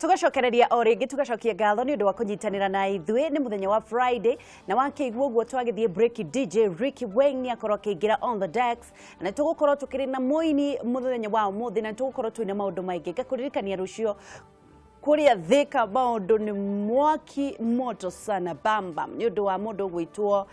Tugacokereria o rĩngĩ, tugacokia ngatho nĩ ũndũ wa kũnyitanĩra na ithuĩ. Nĩ mũthenya wa Friday na wakĩigua ũguo twagĩthiĩ break, DJ Ricky Wayne nĩ akorwo akĩingĩra on the decks, na tũgũkorwo tũkĩrĩ na mũini mũthenya wa ũmũthĩ, na tũgũkorwo twĩna maũndũ maingĩ. Ngakũririkania rũciũ kũrĩa Thika maũndũ nĩ mwaki moto sana bambam nĩ ũndũ wa mũndũ ũgwĩtwo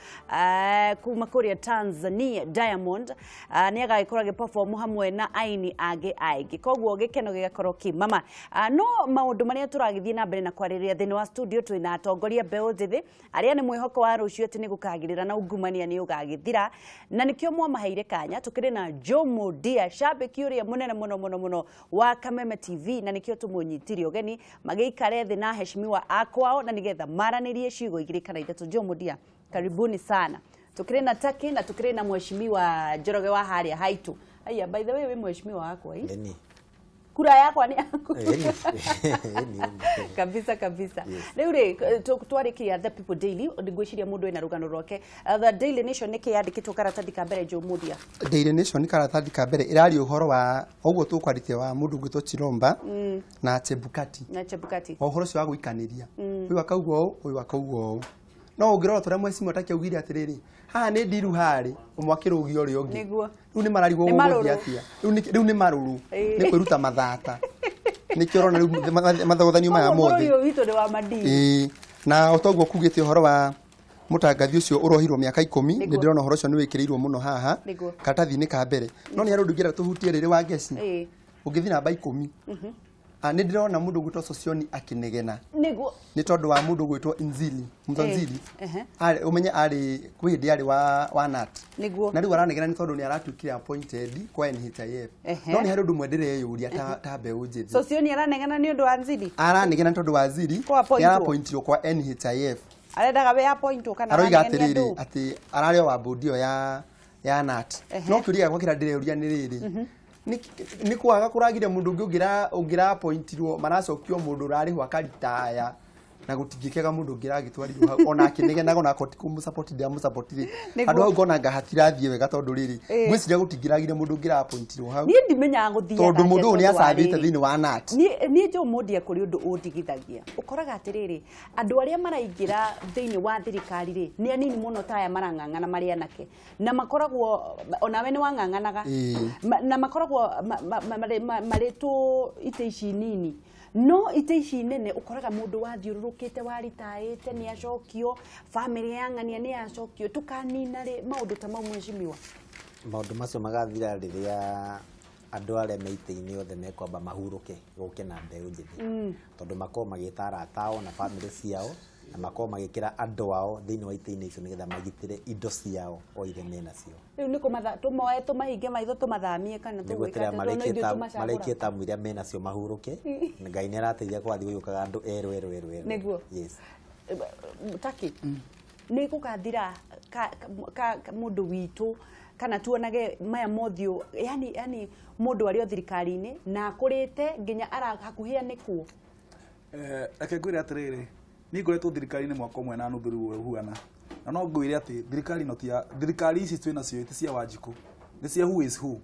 kuma kũrĩa Tanzania Diamond, nĩ agagĩkorwo agĩperform hamwe na aini angĩ aingĩ, koguo gĩkeno gĩgakorwo kĩ mama. No maũndũ marĩa tũragĩthiĩ na mbere na kwarĩrĩria thĩinĩ wa studio, twĩna atongoria mbeũ njĩthĩ arĩa nĩ mwĩhoko wa rũciũ atĩ nĩ gũkagĩrĩra na ungumania nĩ ũgagĩthira, na nĩkĩo mwamaheire kanya. Tũkĩrĩ na Jomo Dia, shabiki ũrĩa mũnene mũno mũno mũno wa Kameme TV, na nĩkĩo tũmũnyitire ũgeni magĩikare thĩ na heshimiwa akwao na nĩgetha maranĩrie ciugo igĩrĩ kana ithatũ. Jomo Dia, karibuni sana. Tukĩrĩ na Taki na tukĩrĩ na mheshimiwa Njoroge wa harĩa haitũ. Aya, by the way, we mheshimiwa wakwa, eh? Eni. Kura yakwa nĩ yaku. Eni. Eni. Kabisa kabisa. Yes. Rĩu rĩ, twarĩkia The People Daily, ngwĩciria mũndũ ena rũgano rwake. The Daily Nation nĩkĩ yandĩkĩtwo karatathi ka mbere, Joe Mudia? Daily Nation karatathi ka mbere ĩraria ũhoro wa ũguo tũkwarĩtie wa mũndũ ũgwĩtwo Chiromba na Chebukati. Na Chebukati. Wa ũhoro ũcio wa gũikanĩria, ũyũ akauga ũũ, ũyũ akauga ũũ, no ũngĩrora tũrĩa mwecimu atakiaugire atĩrĩrĩ, haha nĩ ndiru harĩ ũmwe akĩrũgia ũrĩa ũngĩ. Rĩu nĩ mararigwo Nĩ gũgũthiĩ marũrũ. atĩa. Rĩu nĩ marũrũ, nĩ kwĩruta mathata, nĩkĩo ũrona rĩu mathogothanio maya Koguo mothe. bũrũri ũyũ witũ nĩ wa madini. Ĩĩ, na o toguo kugĩte ũhoro wa mũtangathi ũcio ũrohirwo mĩaka 10, nĩ ndĩrona ũhoro ũcio nĩ wĩkĩrĩirwo mũno haha karatathi-inĩ ka mbere. No nĩ harĩ ũndũ ingĩenda tũhutie rĩrĩ wa ngeci. Ũngĩthiĩ namba 10, nĩ ndĩrona mũndũ ũgwĩtwo Socioni akĩnegena nĩ tondũ wa mũndũ ũgwĩtwo Inzili Mzanzili. Ũmenye arĩ kwĩ hĩndĩ arĩ wa NAT, na rĩu aranegena nĩ tondũ nĩ aratuĩkire appointed kwa NHIF. No nĩ harĩ ũndũ ũmwe ndĩreyũria ta mbeũ njĩthĩ. Socioni aranegena nĩ ũndũ wa Nzili. Aranegena nĩ tondũ wa Zili Kũ appointwo. nĩ arapointirwo kwa NHIF. Arendaga we appointwo kana Aroiga aranegenia atĩrĩrĩ andũ? Atĩ ararĩ o wa bodi ĩyo ya NAT. No kĩũria gĩakwa kĩrĩa ndĩreyũria nĩ rĩrĩ, nĩ kwaga kũragire mũndũ ũngĩ ũngĩra appointirwo, maracokio mũndũ ũrarĩhwo akaritaya, na gũtingĩkĩaga mũndũ ũngĩ ũragĩtwarirwo hau ona akĩnegenaga, ona akorwo ti kũmũsupport ndĩramũsupport rĩ, handũ hau ngona anga hatirathiĩ wega, tondũ rĩrĩ, ngwĩciria gũtingĩragire mũndũ ũngĩ ũraappointirwo hau. Niĩ ndimenyaga gũthiaga Tondũ mũndũ ũyũ nĩ atĩa tondũ wa acambĩte rĩrĩ. thĩinĩ wa NAT. Niĩ Joe Mudia, kũrĩ ũndũ ũndigithagia. Ũkoraga atĩrĩrĩ, andũ arĩa maraingĩra thĩinĩ wa thirikari rĩ, nĩ anini mũno ta aya marang'ang'ana marĩ anake, na makoragwo onawe nĩ wang'ang'anaga. Na makoragwo marĩ tũ itĩ ici nini, no itĩ ici nene ũkoraga mũndũ wathiũrũrũkĩte waritaĩte nĩ acokio, bamĩrĩ ya ng'ania nĩ acokio. Tũkanina rĩ maũndũ ta mau, mheshimiwa? Maũndũ macio magathira rĩrĩa andũ arĩa me itĩ-inĩ othe mekwamba mahurũke gũke na mbeũ njĩthĩ, tondũ makorwo magĩta arata ao na bamĩrĩ ciao, na makorwo magĩkĩra andũ ao thĩinĩ wa itĩ-inĩ icio nĩgetha magitĩre indo ciao o iria menacio. Rĩu nĩ kũmatha tũmoe tũmahinge maitho tũmathamie kana Nĩ tũgwĩka gwĩtĩra atĩa? Tondũ no ithuĩ tũmacagũraga. Marĩkie tamu iria menacio mahurũke. Ngai nĩ arateithia kũrathiĩ gũgĩũkaga andũ erũ erũ erũ erũ. Nĩguo. Yes. Taki nĩ gũgathira ka mũndũ witũ kana tuonage maya mothiũ, yani mũndũ arĩ o thirikari-inĩ na akũrĩte nginya ara hakuhĩ anĩkwo? Reke ngwĩre atĩrĩrĩ, niĩ ngoretwo thirikari-inĩ mwaka ũmwe na nuthu rĩu ũhuana, na no ngwĩre atĩ thirikari ĩno ti ya thirikari ici twĩ nacio, ti cia Wanjikũ, nĩ cia who is who.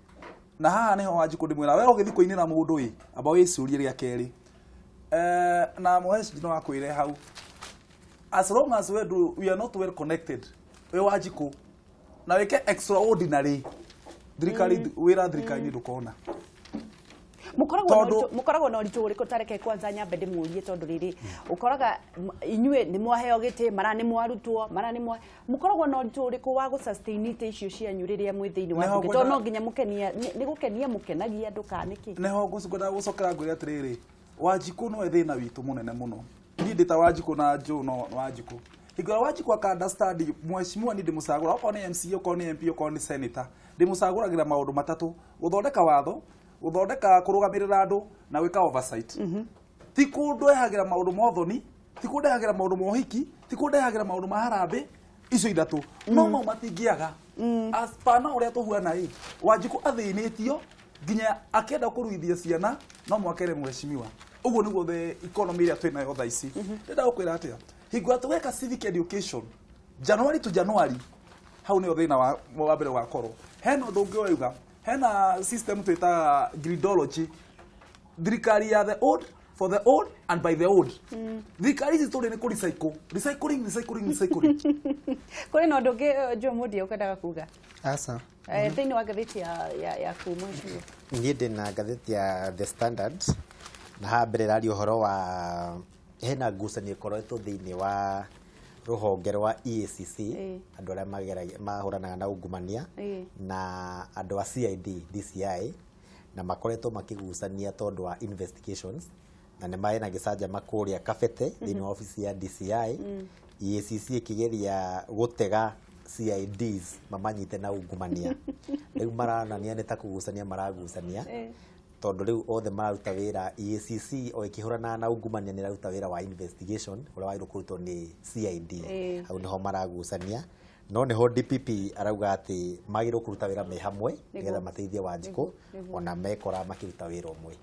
Na haha nĩho Wanjikũ ndĩmwĩra we ũgĩthiĩ kũinĩra mũndũ ĩ, amba wĩcũrie rĩa kerĩ. Na mũheci no akwĩre hau, as long as we are not well connected, we Wanjikũ na wĩke extraordinary thirikari wĩra thirikari-inĩ ndũkona. Mũkoragwo na ũritũ ũrĩkũ? Tareke kwanza nyambe ndĩmũrie, tondũ rĩrĩ ũkoraga inyuĩ nĩ mwaheo gĩtĩ, mara nĩ mwarutwo, mara nĩ mwa mũkoragwo na ũritũ ũrĩkũ wa gũ sustain itĩ icio cianyu rĩrĩa mwĩ thĩinĩ wa Nĩho mbunge, tondũ no nginya mũkenia, nĩ gũkenia mũkenagia andũ kana nĩkĩ? Nĩho ngwendaga gũcokera ngwĩre atĩrĩrĩ, Wanjikũ nowe thĩna witũ mũnene mũno. Niĩ ndĩ ta Wanjikũ na Joe no Wanjikũ, hingo ĩrĩa Wanjikũ aka understand mheshimiwa, niĩ ndĩmũcagũra okorwo nĩ MCA, okorwo nĩ MP, okorwo nĩ senator, ndĩmũcagũragĩra maũndũ matatũ: gũthondeka watho, gũthondeka kũrũgamĩrĩra andũ na gwĩka oversight. Ti kũndehagĩra maũndũ ma ũthoni, ti kũndehagĩra maũndũ ma ũhiki, ti kũndehagĩra maũndũ ma harambĩ, icio ithatũ no mau matingĩaga. As per na ũrĩa tũhuana ĩ, Wanjikũ athĩnĩtio nginya akĩenda kũruithia ciana no mwakere mheshimiwa. Ũguo nĩguo the economy ĩrĩa twĩ nayo thaa ici. Ndĩrenda gũkwĩra atĩa, hingo ĩrĩa tũgeka civic education January to January, hau nĩho thĩna wa mbere wakorwo. Hena ũndũ ũngĩ wauga, hena system twĩtaga gridology, thirikari ya the old For the old and by the old. Thirikari ici tũrĩ nĩ kũ recycle, recycling, recycling, recycling. Kũrĩ na ũndũ ũngĩ, Joe Mũndia, ũkwendaga kuga? Aca. Thĩinĩ wa ngathĩti ya yaku, mheshimiwa? Niĩ ndĩ na ngathĩti ya The Standard, na haha mbere ĩraria ũhoro wa hena ngucanio ĩkoretwo thĩinĩ wa rũhonge rwa EACC, andũ arĩa mahũranaga na ungumania, na andũ a CID DCI, na makoretwo makĩgucania tondũ wa investigations, na nĩ marĩ na gĩcanjama kũrĩa Kabete thĩinĩ wa obici ya DCI, EACC ĩkĩgeria gũtega CIDs mamanyite na ungumania. Rĩu maranania nĩ ta kũgucania maragucania, tondũ rĩu othe mararuta wĩra. EACC o ĩkĩhũranaga na ungumania nĩ ĩraruta wĩra wa investigation ũrĩa wagĩrĩirwo kũrutwo nĩ CID. Hau nĩho maragucania, no nĩho DPP arauga atĩ magĩrĩirwo kũruta wĩra me hamwe nĩgetha mateithie Wanjikũ ona mekora makĩruta wĩra ũmwe.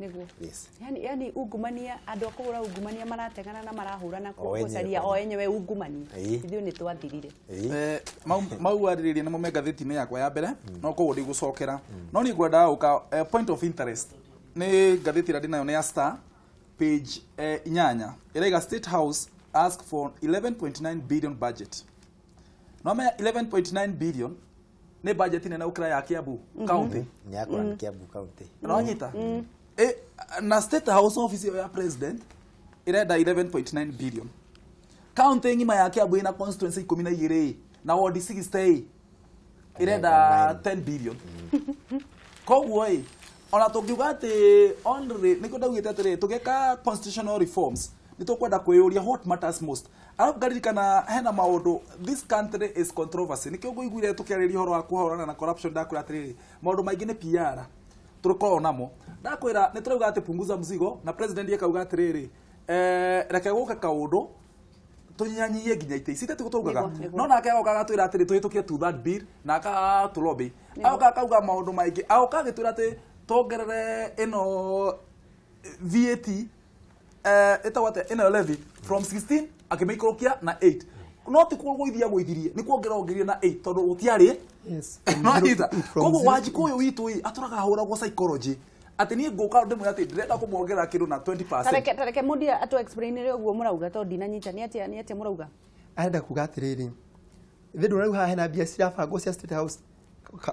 Yes. Yani ungumania, andũ a kũhũra ungumania marategana na marahũrana O enyewe gũcaria kwa o enyewe ungumania. Ithuĩ nĩ twathirire. Mau arĩrĩria nĩmo me ngathĩti-inĩ yakwa ya mbere, no koguo ndigũcokera, no niĩ ngwendaga gũka point of interest nĩ ngathĩti ĩrĩa ndĩnayo nĩ ya Star, page 8, ĩraiga State House ask for 11.9 billion budget. No menya 11.9 billion nĩ budget nene gũkĩra ya Kiambu County. Nĩ yakũra nĩ Kiambu County. Nĩwanyita? Na State House, office ĩyo ya president, ĩrenda 11.9 billion. County ng'ima ya Kiambu ĩna constituency 12 na ward 60 ĩrenda 10 billion. Koguo ĩ ona tũngiuga atĩ only nĩkĩo ndaugĩte atĩrĩ, tũgĩka constitutional reforms nĩ tũkwenda kwĩyũria what matters most. Arabu ngaririkana hena maũndũ, this country is controversy. Nĩkĩo ngũiguire tũkĩarĩria ũhoro wa kũhũrana na corruption, ndakwĩra atĩrĩrĩ, maũndũ maingĩ nĩ PR tũrĩkoragwo namo. Ndakwĩra nĩ tũrauga atĩ punguza mzigo, na president akauga atĩrĩrĩ, reke gũke kaũndũ tũnyanyihie nginya itĩ ici tiguo tũrugaga. Nĩguo. No nake agoka agatwĩra atĩrĩ tũhĩtũkie two that bill, na agatũlobby, agoka akauga maũndũ maingĩ, agoka agĩtwĩra atĩ tuongerere ĩno VAT, ĩtagwo atĩa ĩno levy, from 16 akĩmĩikũrũkia na 8, no ti kũgũithia gũithirie, nĩ kuongerera ongereire na 8 tondũ gũtiarĩ. From No zero nyita to eight, from koguo zero to Wanjikũ ũyũ witũ ĩ atũraga ahũragwo psychology atĩ niĩ ngũka ndĩmwĩre atĩ ndĩrenda kũmuongerera kĩndũ na 20%. Tareke Mũndia atũ explainire ũguo mũrauga, tondũ ndinanyita nĩ atĩa mũrauga. Arenda kuga atĩrĩrĩ, thĩ ndũrauga haha hena mbia cirabangwo cia State House,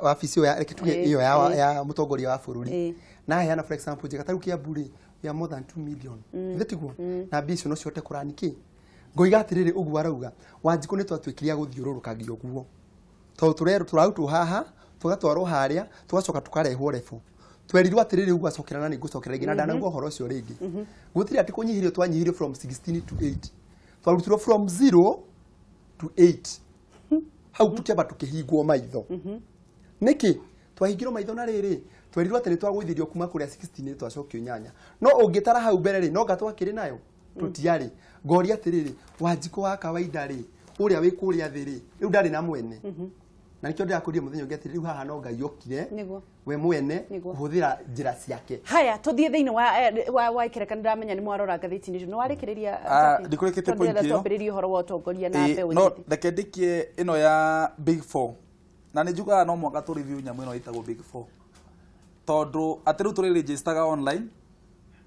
wabici ĩyo reke tuge ĩyo ya mũtongoria wa bũrũri. Na heana for example njega, ta rĩu Kiambu rĩ, we are more than 2 million, githĩ tiguo? Na mbia icio no cihote kũrani kĩ. Ngoiga atĩrĩrĩ, ũguo arauga Wanjikũ nĩ twatuĩkire a gũthiũrũrũkagio ũguo, tondũ tũrerwo tũrarutwo haha, tũgatwarwo harĩa, tũgacoka tũkarehwo rebu. Twerirwo atĩrĩrĩ, ũguo acokera na nĩ ngũcokera rĩngĩ na ndanauga ũhoro ũcio rĩngĩ, gũtirĩ atĩ kũnyihirio twanyihirio from 16 to 8, twarutirwo from 0 to 8. Hau tũkĩamba tũkĩhingwo maitho. Nĩkĩ twahingirwo maitho? Na rĩrĩ, twerirwo atĩ nĩ twagũithirio kuma kũrĩa 16, twacokio inyanya. No ũngĩtara hau mbere rĩ, no nga twakĩrĩ nayo tũtiarĩ. Ngoria atĩrĩrĩ, Wanjikũ wa kawaida rĩ, ũrĩa wĩ kũrĩa thĩ rĩ, rĩu ndarĩ na mwene, na nĩkĩo ndĩrakũria mũthenya ũngĩ atĩrĩ, rĩu haha no Ngai okire we mwene kũhũthĩra njĩra ciake. Haya, tuthiĩ thĩinĩ wa ikereka. Nĩndamenya nĩ mwarora ngathĩti-inĩ icio. Nĩ warĩkĩrĩria? Ah, ndikũrĩkĩtie point ĩyo. Twambĩrĩrie ũhoro wa ũtongoria na mbeũ No njĩthĩ. reke ndikie ĩno ya Big Four, na nĩ njugaga no mwaka tũ review nyamũ ĩno ĩtagwo Big Four, tondũ atĩ rĩu tũrĩ registaga online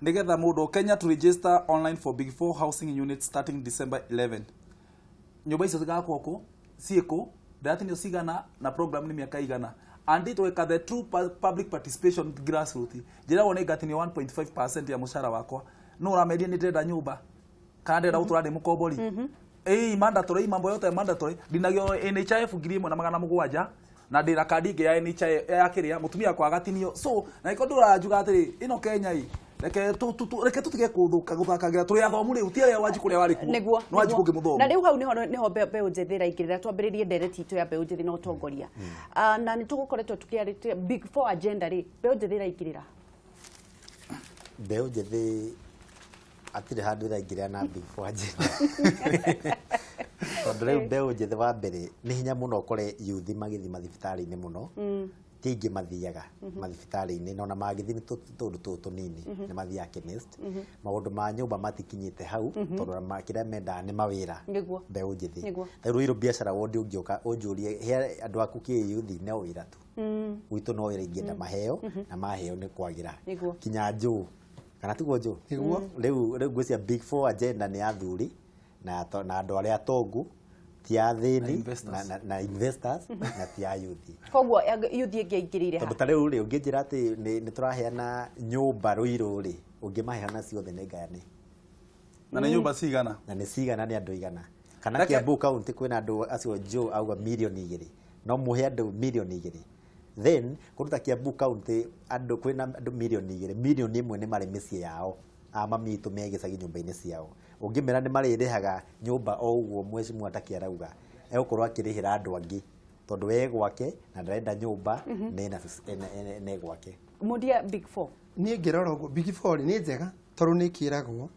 nĩgetha mũndũ Kenya to register online for Big Four housing units starting December 11. Nyũmba icio cigakwo kũ, ciĩkũ, ndĩratinio cigana, na program nĩ mĩaka igana, and tweka the true public participation, grassroots. Njĩragwo nĩ ngatinio 1.5% ya mũcara wakwa, no ũramendia nĩ ndĩrenda nyũmba kana ndĩrenda gũtũra ndĩ mũkombori. Ĩĩ, mandatory, mambo yote mandatory. Ndinagio NHIF 1700, na ndĩna kandi ĩngĩ ya NHIF ya kĩrĩa mũtumia wakwa agatinio. So na iko ndũranjuga atĩrĩ, ĩno Kenya ĩ reke reke tũtige kũthũka gũthakagĩra. Tũrĩ athomu rĩu, ti arĩa Wanjikũ ũrĩa warĩ kuo. Nĩguo. Nĩ Wanjikũ ũngĩ mũthomu. Na rĩu hau nĩho mbeũ njĩthĩ ĩraingĩrĩra. Twambĩrĩrie ndereti itũ ya mbeũ njĩthĩ na ũtongoria. Ah, na nĩ tũgũkoretwo tũkĩarĩtie Big Four agenda rĩ, mbeũ njĩthĩ ĩraingĩrĩra? Mbeũ njĩthĩ hatirĩ handũ ĩraingĩrĩra na Big Four agenda, tondũ rĩu mbeũ njĩthĩ, wa mbere, nĩ hinya mũno ũkore yuthi magĩthiĩ mathibitarĩ-inĩ mũno. Ti aingĩ mathiaga mathibitarĩ-inĩ, na ona mangĩthiĩ nĩ tũndũ tũtũ tũnini, nĩ mathiaga chemist. Maũndũ ma nyũmba matikinyĩte hau, tondũ ona kĩrĩa mendaga nĩ mawĩra. Mbeũ njĩthĩ, ta rĩu biacara wondi, ũngĩũka ũnjũrie he andũ aku kĩ yuthi, no wĩra tu gwitũ, no wĩra ingĩenda maheo, na maheo nĩ kwagĩra. Kinya njũ Kana tiguo Joe? Nĩguo. Rĩu ngwĩciria Big Four agenda nĩ athuri na andũ arĩa atongu, ti athĩni na investors na ti a youth. Koguo youth ĩngĩaingĩrĩire ha? Tondũ ta rĩu rĩ, ũngĩnjĩra atĩ nĩ tũraheana nyũmba Ruiru rĩ, ũngĩmaheana ciothe nĩ ngayane. Na nĩ nyũmba cigana? Na nĩ cigana, nĩ andũ igana. Kana Kiambu County kwĩna andũ acio Joe auga mirioni 2. No mũhe andũ mirioni 2. Then kũndũ ta Kiambu County andũ kwĩna andũ mirioni 2, mirioni 1 nĩ marĩ mĩciĩ yao, a mami itũ me gĩcagi nyũmba-inĩ ciao. Ũngĩmera nĩ marĩrĩhaga nyũmba o ũguo mheshimiwa Taki arauga, egũkorwo akĩrĩhĩra andũ angĩ tondũ we gwake na ndarenda nyũmba nĩ gwake. Mundia Big Four. Niĩ ngĩrora ũguo Big Four nĩ njega tondũ nĩ kĩragwo,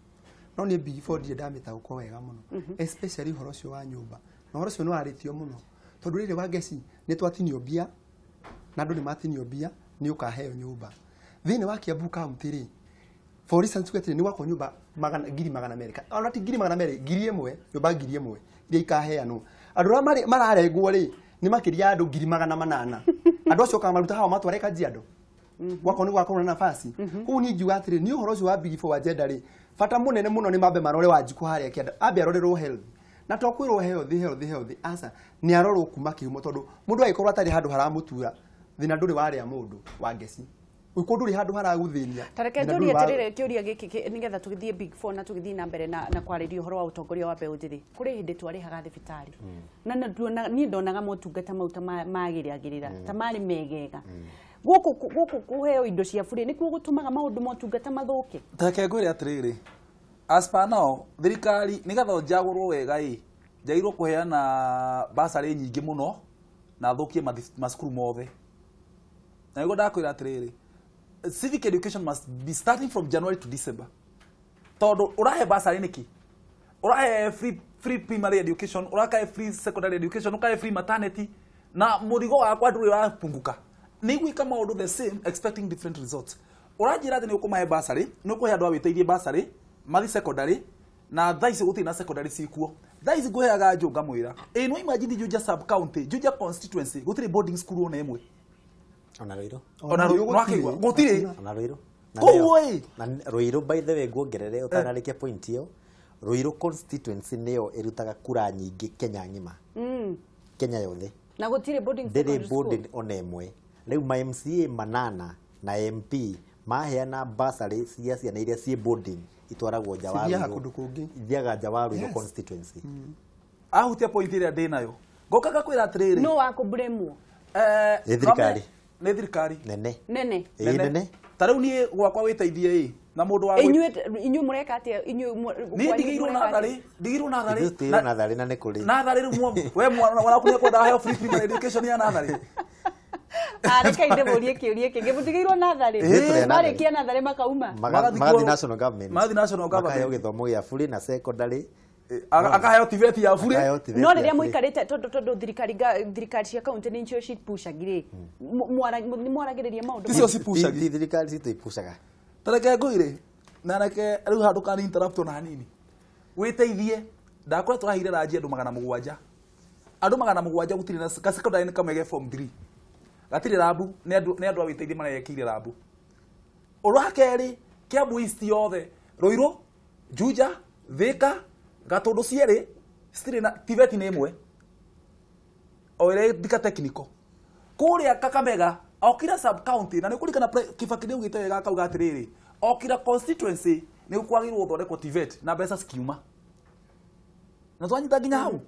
no niĩ Big Four ndirĩ ndamĩtaũkwo wega mũno, especially ũhoro ũcio wa nyũmba. Na ũhoro ũcio nĩ warĩtio mũno tondũ rĩrĩ wa Ngeci nĩ twatinio mbia na andũ nĩ matinio mbia nĩ ũkaheo nyũmba. Thĩinĩ wa Kiambu County rĩ, for instance tuge nĩ gwakwo nyũmba 200,000, ona ti 200,000, 1,000, nyũmba 1,000 iria ikaheanwo. Andũ arĩa mararengwo rĩ nĩ makĩria andũ 800,000. Andũ acio ũkamaruta haha matware Kajiado. Gwakwo nĩ gwakorwo na nafasi. Koguo niĩ ingiuga atĩrĩ, niĩ ũhoro ũcio wa Big Four agenda rĩ, bata mũnene mũno nĩ mambe marore Wanjikũ harĩa kĩanda, ambe arorerwo health. Na to kwĩrwo health, health, health, aca, nĩ arorwo kuma kĩhumo tondũ mũndũ angĩkorwo atarĩ handũ haramũtura, thĩna ndũrĩ warĩa mũndũ wa Ngeci. Ũkũ ndũrĩ handũ haragũthĩnia. Ta reke njũrie atĩrĩrĩ kĩũria gĩkĩ nĩgetha tũgĩthiĩ Big Four na tũgĩthiĩ na mbere na kwarĩria ũhoro wa ũtongoria wa mbeũ njĩthĩ. Kũrĩ hĩndĩ twarĩhaga thibitarĩ. Na niĩ ndonaga motungata mau ta magĩragĩrĩra, ta marĩ megega. Gũkũ kũheo indo cia bure nĩkuo gũtũmaga maũndũ motungata mathũke. Ta reke ngwĩre atĩrĩrĩ, as per now thirikari nĩgetha njagũrwo wega ĩ, njagĩrĩirwo kũheana basarĩ nyingĩ mũno na thũkie macukuru mothe. Na nĩguo ndakwĩra atĩrĩrĩ, civic education must be starting from January to December. Tondũ ũrahe basarĩ nĩkĩ? Ũrahe free primary education, ũrakahe free secondary education, ũkahe free maternity, na mũrigo wakwa ndũrĩ ũrapunguka. Nĩ gwĩka maũndũ the same expecting different results. Ũranjĩra atĩ nĩ ũkũmahe basarĩ, nĩ ũkũhe andũ a wĩteithie basarĩ, mathi secondary, na thaa ici gũtirĩ na secondary cikuo. Thaa ici ngũheaga Joe ngamwĩra, ĩ no imagine Juja sub county, Juja constituency, gũtirĩ boarding school ona ĩmwe. Ona Ruiru. Ona Ruiru gũtirĩ. Ona Ruiru. Koguo ĩ. Na Ruiru by the way nguongerere ũtanarĩkia point ĩyo, Ruiru constituency nĩyo ĩrutaga kura nyingĩ Kenya ng'ima. Kenya yothe. Na gũtirĩ boarding secondary school. Ndĩrĩ boarding ona ĩmwe. Rĩu ma MCA manana na MP maheana basarĩ cia ciana iria ciĩ boarding itwaragwo nja wa Ruiru. Ithiaga nja wa Ruiru constituency. Ahutia point ĩrĩa ndĩnayo. Ngoka ngakwĩra atĩrĩrĩ. No wa kũblame. Nĩ thirikari. Nĩ thirikari. Nene. Nene. Nene. Ta rĩu niĩ gwakwa wĩteithie ĩ na mũndũ wa inyuĩ mũreka atĩa inyuĩ niĩ ndigĩirwo natharĩ, ndigĩirwo natharĩ. Ithuĩ tũtigĩirwo natharĩ na nĩ kũrĩ. Natharĩ rĩu we mwana waku nĩekwenda aheo free primary education ya natharĩ. Reke ndĩmũrie kĩũria kĩngĩ, mũtigĩirwo natharĩ. Marĩkia natharĩ makauma. Magathiĩ national government. Magathiĩ national government. Makaheo gĩthomo gĩa bure na secondary. Akaheo TVET ya bure. No rĩrĩa mũikarĩte tondũ thirikari cia county nĩcio cipucagi rĩ, nĩ mwaragĩrĩria maũndũ. Ticio cipucagi. Thirikari citũ ipucaga. Ta reke ngwĩre, na reke rĩu handũ kani interrupt ona hanini. Wĩteithie, ndakũra tũraheire ranji andũ 700. Andũ 700 gũtirĩ na secondary nĩ kamwe ge form 3. Gatirĩ rabu, nĩ andũ a wĩteithie mareyekĩire rabu. Ũndũ wa kerĩ, Kiambu East yothe, Ruiru, Juja, Thika, Gatũndũ cierĩ citirĩ na TVET nĩ ĩmwe. O ĩrĩa Thika technical. Kũrĩa Kakamega, o kila sub county, na nĩ kũririkana Kibaki nĩ augĩte wega akauga atĩrĩrĩ, o kila constituency nĩ kwagĩrĩirwo gũthondekwo TVET na mbeca cikiuma. Na twanyita nginya hau.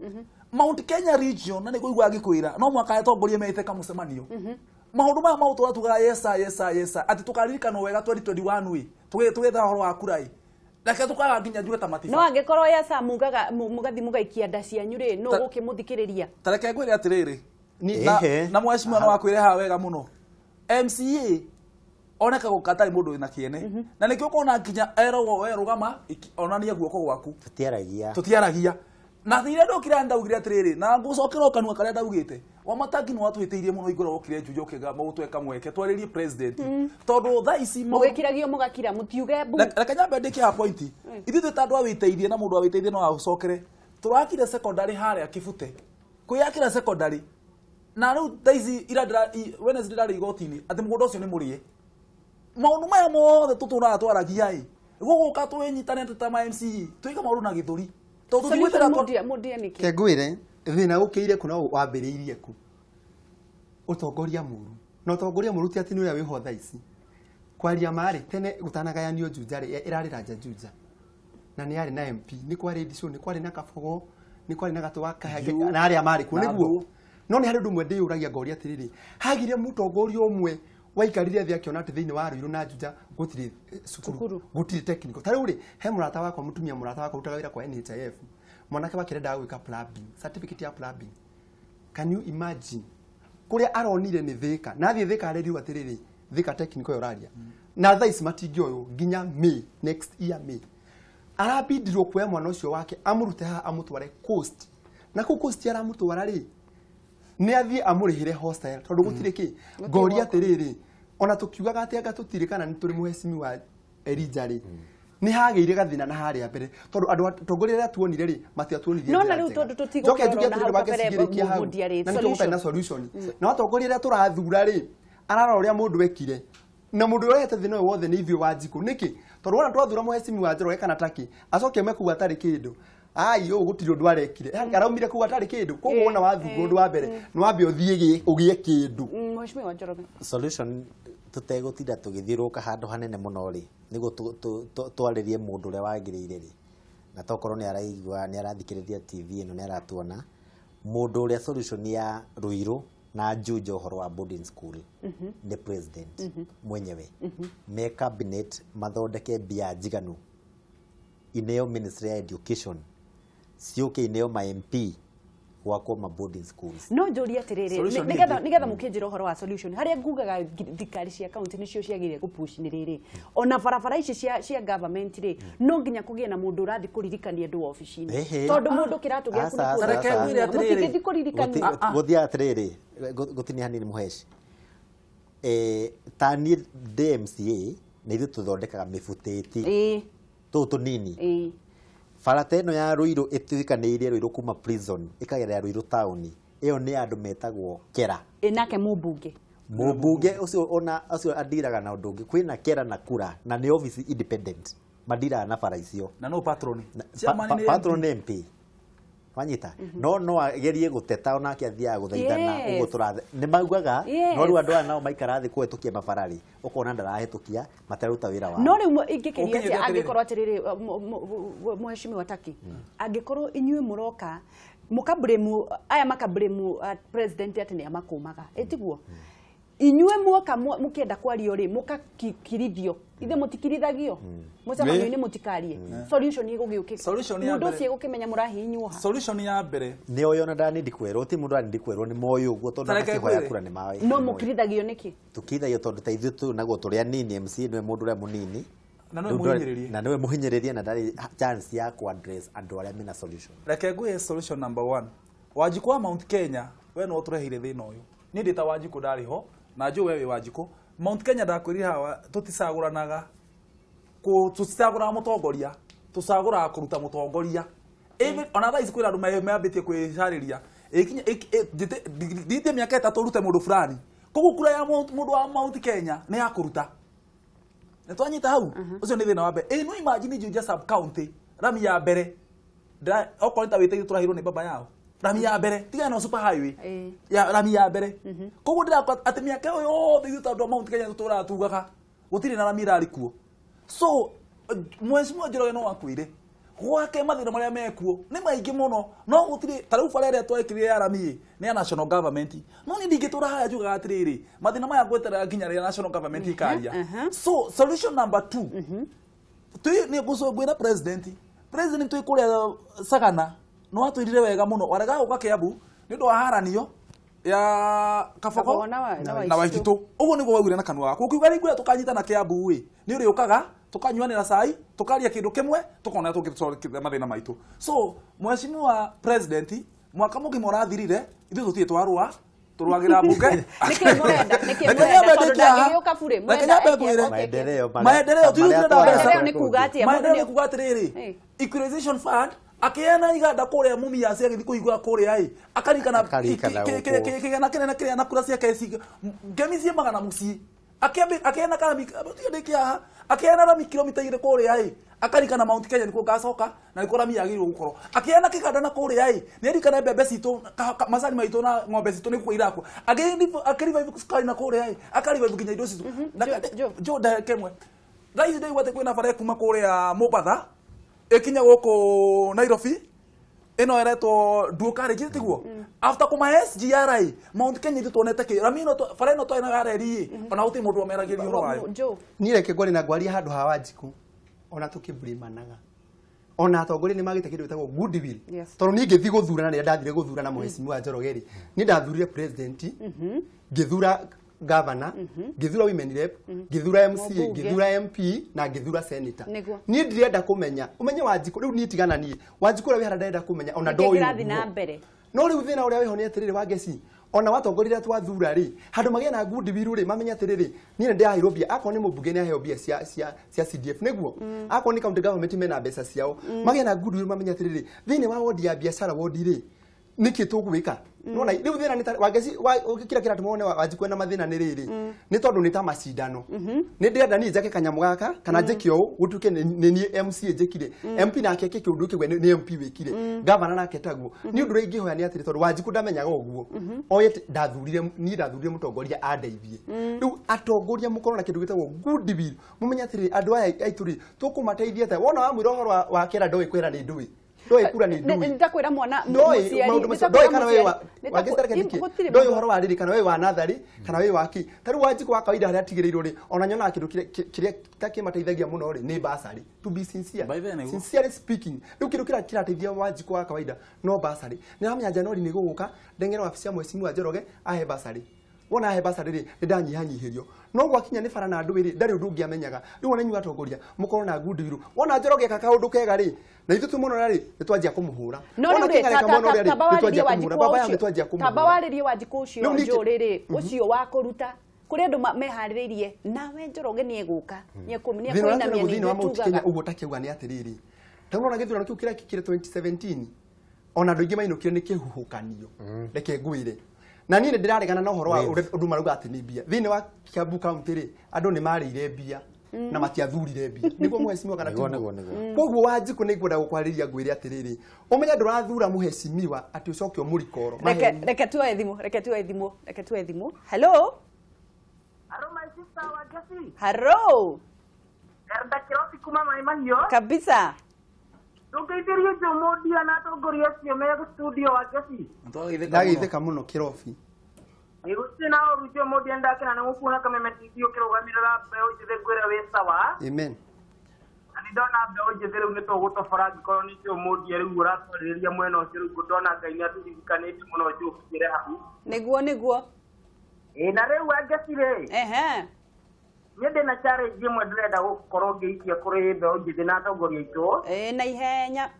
Mount Kenya region na nĩ ngũigua ngĩkwĩra no mwaka atongoria mete kamũcemanio. Maũndũ maya ma ũtũra tugaga yesa yesa yesa atĩ tũkaririkanwo wega 2021 ĩ tũgĩetha ũhoro wa kura ĩ. Reke tũkaga nginya njuge ta matiba. No angĩkorwo yesa mugaga mũgathi mũgaikia nda cianyu rĩ, no gũkĩmũthikĩrĩria. Ta reke ngwĩre atĩrĩrĩ, na mheshimiwa no akwĩre haha wega mũno. MCA oneka gũka atarĩ mũndũ wĩna kĩene. Na nĩkĩo ũkona nginya eragwo we rũgama onania guoko gwaku. Tũtiaragia. Tũtiaragia. Na thire ndokire ndaugire atiriri na ngucokera kanua karia ndaugite wa Matangi ni watwitiirie muno igoro wokire Juja ukiga magutweka mweke twaririe president tondu thaa ici mugikiragio mugakira mutiuge mbu. Reke nyambe ndike ha point ithuĩ twĩ ta andũ a wĩteithie na mũndũ wa wĩteithie no acokere tũrakire secondary harĩa Kibute kwĩyakĩra secondary na rĩu thaa ici ira Wednesday ndarĩ igoti-inĩ atĩ mũgũnda ũcio nĩ mũrĩe Maũndũ maya mothe tũtũraga twaragia ĩ gũgũka twĩnyitanĩte ta ma MC twĩka maũndũ na gĩthũri. Tondũ tũtigwĩtĩra Mũndia nĩkĩ? Ke ngwĩre thĩna ũkĩire kũ na wambĩrĩirie kũ? Ũtongoria mũru. Na ũtongoria mũru ti atĩ nĩ ũrĩa wĩho thaa ici. Kwaria marĩ tene gũtanagayanio Juja rĩ ĩrarĩ Ranja Juja. Na nĩ yarĩ na MP, nĩ kwarĩ Ndicũ, nĩ kwarĩ na Kabogo, nĩ kwarĩ na Gatũ wa Kahenge na arĩa marĩ kuo nĩguo. No nĩ harĩ ũndũ ũmwe ndĩyũragia ngoria atĩrĩrĩ, hagire mũtongoria ũmwe waikarire thĩ akĩona atĩ thĩinĩ wa Ruiru na Juja gũtirĩ cukuru, gũtirĩ technical. Ta rĩu rĩ, he mũrata wakwa mũtumia mũrata wakwa ũrutaga wĩra kwa NHIF, mwanake wake arendaga gwĩka plumbing, certificate ya plumbing. Can you imagine? Kũrĩa aronire nĩ Thika, na athiĩ Thika arerirwo atĩrĩrĩ, Thika technical ĩyo ũraria. Na thaa ici matingĩoywo nginya May, next year May. Arabindirwo kuoya mwana ũcio wake amũrute haha amũtware coast. Na kũu coast aramũtwara rĩ, nĩ athiĩ amũrĩhĩre hostel tondũ gũtirĩ kĩ. Ngoria atĩrĩrĩ, ona tũkiugaga atĩ anga tũtirĩ kana nĩ tũrĩ mũhecimiwa Elijah rĩ, nĩ hagĩire gathĩna na harĩa mbere tondũ andũ atongoria arĩa tuonire rĩ matiatuonirie. No na rĩu tondũ tũtigũkĩrora na hau kabere Mũndia rĩ, na nĩkĩo na solution. Na atongoria arĩa tũrathura rĩ ararora ũrĩa mũndũ ekire na mũndũ ũrĩa ũrehete thĩna ũyũ wothe nĩ ithuĩ Wanjikũ. Nĩkĩ? Tondũ wona twathura mũhecimiwa Njoroge kana Takĩ acoke aume kũu atarĩ kĩndũ, ai ũũ gũtirĩ ũndũ arekire, araumire kũu atarĩ kĩndũ. Koguo wona wathurwo ũndũ wa mbere nĩ wambe ũthiĩ ũgĩe kĩndũ. Mheshimiwa Njoroge, solution tũtegũtinda tũgĩthiũrũrũka handũ hanene mũno rĩ, nĩguo twarĩrie mũndũ ũrĩa wagĩrĩire rĩ, na tokorwo nĩ araigua nĩ arathikĩrĩria TV ĩno nĩ aratuona, mũndũ ũrĩa solution ya Ruiru na Juja ũhoro wa boarding school nĩ president mwenyewe. Me cabinet mathondeke mbia njiganu ineo ministry ya education ciũke ineo ma MP gwakwo ma boarding schools. No njũrie atĩrĩrĩ, nĩgetha mũkĩnjĩra ũhoro wa solution harĩa ngugaga thirikari cia county nĩcio ciagĩrĩire gũpush nĩ rĩrĩ, ona barabara ici cia government rĩ, no nginya kũgĩe na mũndũ ũrathiĩ kũririkania andũ obici-inĩ, tondũ mũndũ kĩratũ gĩaku nĩ kũririkania, mũtingĩthiĩ kũririkania. Gũthiĩ atĩrĩrĩ, gũtinia hanini mũheci, ta niĩ ndĩ MCA na ithuĩ tũthondekaga mĩbutĩti tũũ tũnini. Bara ta ĩno ya Ruiru ĩtuĩkanĩirie Ruiru kuma prison ĩkagerera Ruiru town, ĩyo nĩ andũ metagwo kera. Nake mũmbunge ũcio ona ũcio andiraga na ũndũ ũngĩ, kwĩna kera na kura na nĩ office independent mandiraga na bara icio na no patron patron MP wanyita no agerie gũteta onake athiaga gũthaithana ũguo tũrathe nĩ maugaga, no rĩu andũ aya nao maikara thĩ kũhetũkia mabara rĩ, ũkona ndarahĩtũkia matararuta wĩra wao. No rĩu ingĩkĩria atĩa angĩkorwo atĩrĩrĩ Mheshimiwa Taki, angĩkorwo inyuĩ mũroka mũkablame aya makablame president atĩ nĩ amakũmaga, ĩtiguo inyuĩ muoka mũkĩenda kwario rĩ mũkakirithio, ithe mũtikirithagio mũcemanio-inĩ mũtikarie, solution ĩgũgĩũkĩka mũndũ ũcio egũkĩmenya mũrahihinywo ha. Solution ya mbere nĩ oyo na ndanindi kwerwo, ti mũndũ aranindi kwerwo nĩ moĩ ũguo tondũ makĩhoya kura nĩ maĩ. No mũkirithagio nĩkĩ? Tũkirithagio tondũ ta ithuĩ tũ naguo tũrĩ anini, MC nĩwe mũndũ ũrĩa mũnini na nĩwe mũhinyĩrĩrie, na nĩwe mũhinyĩrĩrie na ndarĩ chance ya ku address andũ arĩa mena solution. Reke ngwĩhe solution number 1. Wanjikũ wa Mount Kenya we no ũtũreheire thĩna ũyũ. Niĩ ndĩ ta Wanjikũ ndarĩ ho na njũ we wĩ Wanjikũ. Mount Kenya ndakwĩrire hawa tũticagũranaga, tũticagũraga mũtongoria, tũcagũraga kũruta mũtongoria. Even ona thaa ici kwĩna andũ mambĩtie kwĩcarĩria ndite mĩaka ĩtatũ ũrute mũndũ fulani, koguo kura ya mũndũ wa Mount Kenya nĩ ya kũruta. Nĩ twanyita hau? Ũcio nĩ thĩna wa mbere. Ĩ no imagine Juja sub county rami ya mbere okorwo nĩ ta wĩtĩkio tũrahirwo nĩ baba yao, rami ya mbere tiga no super highway ya rami ya mbere. Koguo ndĩrakwa atĩ mĩaka ĩyo yothe ithuĩ ta andũ a Mount Kenya tũtũraga tugaga gũtirĩ na rami ĩrarĩ kuo. So Mheshimiwa Njoroge no akwĩre gwake mathĩna marĩa mekuo nĩ maingĩ mũno, no gũtirĩ ta rĩu bara ĩrĩa twekĩrire ya rami nĩ ya national government, no niĩ ndingĩtũra harĩa njugaga atĩrĩrĩ mathĩna maya ngweterera nginya rĩrĩa national government ĩkaria. So solution number 2 twĩ nĩ ngwĩra president twĩ kũrĩa Sagana no atwĩrire wega mũno warega gũka Kiambu nĩ ũndũ wa haranio ya Kabogo na Waititũ, ũguo nĩguo waugire na kanua gaku ũkiuga rĩu tũkanyitana Kiambu ĩ nĩ ũrĩũkaga tukanyuanĩra cai tukaria kĩndũ kĩmwe tukona tũngĩtũcokia mathĩna maitũ. So Mheshimiwa president mwaka mũgima ũrathirire ithuĩ tũtirĩ twarũa tũrũagĩra mbunge. Nĩkĩ mũrenda? Nĩkĩ mũrenda? Tondũ ndangĩgĩũka bure mũrenda maendeleo, maendeleo tũtirenda mbeca. Nĩ kuga atĩa? Maendeleo nĩ kuga atĩrĩrĩ, equalization fund akiena iganda kuria Mumias agĩthiĩ kũhingũra kũrĩa ĩ akarikana kĩgana kĩnene kĩrĩa na kura ciake ngemi ciĩ magana mũciĩ Akiana kana tiga akiana rami kilomita igĩrĩ kũrĩa ĩ akarikana Mount Kenya nĩkuo ngacoka na nĩkuo rami yagĩrĩirwo gũkorwo akiana kĩganda na kũrĩa ĩ nĩarikana mbembe citũ macani maitũ na ng'ombe citũ nĩkuo irakua akĩrevive cukari na kũrĩa ĩ akarevive nginya indo citũ jo ndagĩka ĩmwe thaa ici ndaigua atĩ kwĩna bara ĩkuma kũrĩa Mombatha ĩkinya gũkũ Nairobi ĩno ĩretwo Dual Carriage tiguo after kuma SGR Mount Kenya ithu tuonete ki rami ĩno bara ĩno twarĩ nayo ya reri ona gũtirĩ mũndũ wameragĩria ũhoro wayo. Niĩ reke ngwari na ngwaria handũ ha Wanjikũ ona tũkĩburimanaga ona atongoria nĩ magĩte kĩndũ gĩtagwo goodwill. Tondũ niĩ ngĩthiĩ gũthurana rĩrĩa ndathire gũthurana mũhecimiwa Njoroge rĩ niĩ ndathurire president, ngĩthura governor, ngĩthura women rep, ngĩthura MCA, ngĩthura MP na ngĩthura senator. Niĩ ndirenda kũmenya ũmenye Wanjikũ rĩu niĩ tigana niĩ Wanjikũ ũrĩa wĩ harĩa ndarenda kũmenya ona ndoĩ. No rĩu thĩna ũrĩa wĩho nĩ atĩrĩrĩ Wangeci ona watongoria twathura rĩ handũ magĩe na goodwill rĩ mamenye atĩrĩrĩ niĩ nĩ ndĩraheirwo mbia akorwo nĩ mũmbunge nĩ aheo mbia cia CDF nĩguo akorwo nĩ county government mena mbeca ciao magĩe na goodwill mamenye atĩrĩrĩ thĩinĩ wa wodi ya biacara wodi rĩ nĩkĩ tũgwĩka. Nona rĩu thĩna nĩ Wangeci kĩrĩa kĩratũma wone Wanjikũ ena mathĩna nĩ rĩrĩ nĩ tondũ nĩ ta macindano. Nĩ ndĩrenda niĩ njake kanyamũ gaka kana njĩke ũũ gũtuĩke nĩ niĩ MCA njĩkire MP nake eke kĩũndũ kĩu nĩ MP wĩkire governor nake taguo. Nĩ ũndũ ũrĩa ingĩhoya nĩ atĩrĩ tondũ Wanjikũ ndamenyaga ũguo oye ndathurire niĩ ndathurire mũtongoria andeithie. Rĩu atongoria mũkorwo na kĩndũ gĩtagwo goodwill mũmenye atĩrĩ andũ aya aitũ rĩ tũkũmateithia atĩa. Wona wamwĩra ũhoro wa kera ndoĩ kwĩra nĩ ndũĩ ndoĩ kura nĩ ndũĩ nĩndakwĩra mwana mũciari ndoĩ kana wewe ndoĩ ũhoro wa rĩrĩ kana wewe wa natharĩ kana wewe wa kĩ. Ta rĩu Wanjikũ wa kawaida harĩa atigĩrĩirwo rĩ ona nyonaga kĩndũ kĩrĩa ta kĩmateithagia mũno rĩ nĩ bursary. To be sincere, sincerely speaking, rĩu kĩndũ kĩrĩa kĩrateithia Wanjikũ wa kawaida no bursary. Nĩ ramenya January nĩ gũgũka ndeng'ere wabici ya mheshimiwa Njoroge ahe bursary. Wona ahe bursary rĩ nĩ ndanyihanyihĩrio no gwakinya nĩ bara na ndũĩ rĩ ndarĩ ũndũ ũngĩ amenyaga. Rĩu ona inyuĩ atongoria mũkorwo na goodwill. Wona Njoroge eka kaũndũ kega rĩ na ithuĩ tũmũrora rĩ nĩ twanjia kũmũhũra. Wona Kĩng'ara kamwona ũrĩa rĩ nĩ twanjia kũmũhũra. Baba yangu nĩ twanjia kũmũhũra. Tamba warĩrie Wanjikũ ũcio Njũũ rĩ ũcio wa kũruta kũrĩ andũ meharĩrĩirie nawe Njoroge nĩ egũka nĩ ekũinamia nĩ ithuĩ tugaga. Ũguo takiuga nĩ atĩrĩrĩ ta ũrona gĩthurano kĩu kĩrekĩkire 2017 ona andũ aingĩ mainũkire nĩ kĩhuhũkanio. Reke ngwĩre na niĩ nĩ ndĩraregana na ũhoro wa ũndũ marauga atĩ nĩ mbia. Thĩinĩ wa Kiambu County rĩ andũ nĩ marĩire mbia na matiathurire mbia nĩguo mũhecimiwa kana tiguo. Koguo Wanjikũ nĩ ngwenda gũkwarĩria ngwĩre atĩrĩrĩ ũmenye ndũrathura mũhecimiwa atĩ ũcoke ũmũrikoro. Reke tuoe thimũ, reke tuoe thimũ, reke tuoe thimũ. Hello. Hello my sister Wangeci. Hello. Erda Kirobi kuma Mai Mahiũ. Kabisa. Ndũngeithĩrie Joe Mondia na atongoria acio me studio Wangeci. Ndagĩithĩka mũno Kĩrobi. Gũtirĩ na ũru Joe Mondia ndakena nĩ gũkuona Kameme TV ũkĩrũgamĩrĩra mbeũ njĩthĩ ngwĩre wĩ sawa. Amen. Na nĩ ndona mbeũ njĩthĩ rĩu nĩ tũgũtobora angĩkorwo nĩ Joe Mondia rĩu ũratwarĩrĩria mwena ũcio rĩu ndona Ngai nĩ atũririkanĩte mũno Joe ũkinyĩre hau. Nĩguo nĩguo. Ĩ na rĩu Wangeci rĩ. Ehe. Niĩ ndĩna challenge ĩmwe ndĩrenda gũkorwo ngĩikia kũrĩ mbeũ njĩthĩ na atongoria aitũ. Ĩ na ihenya.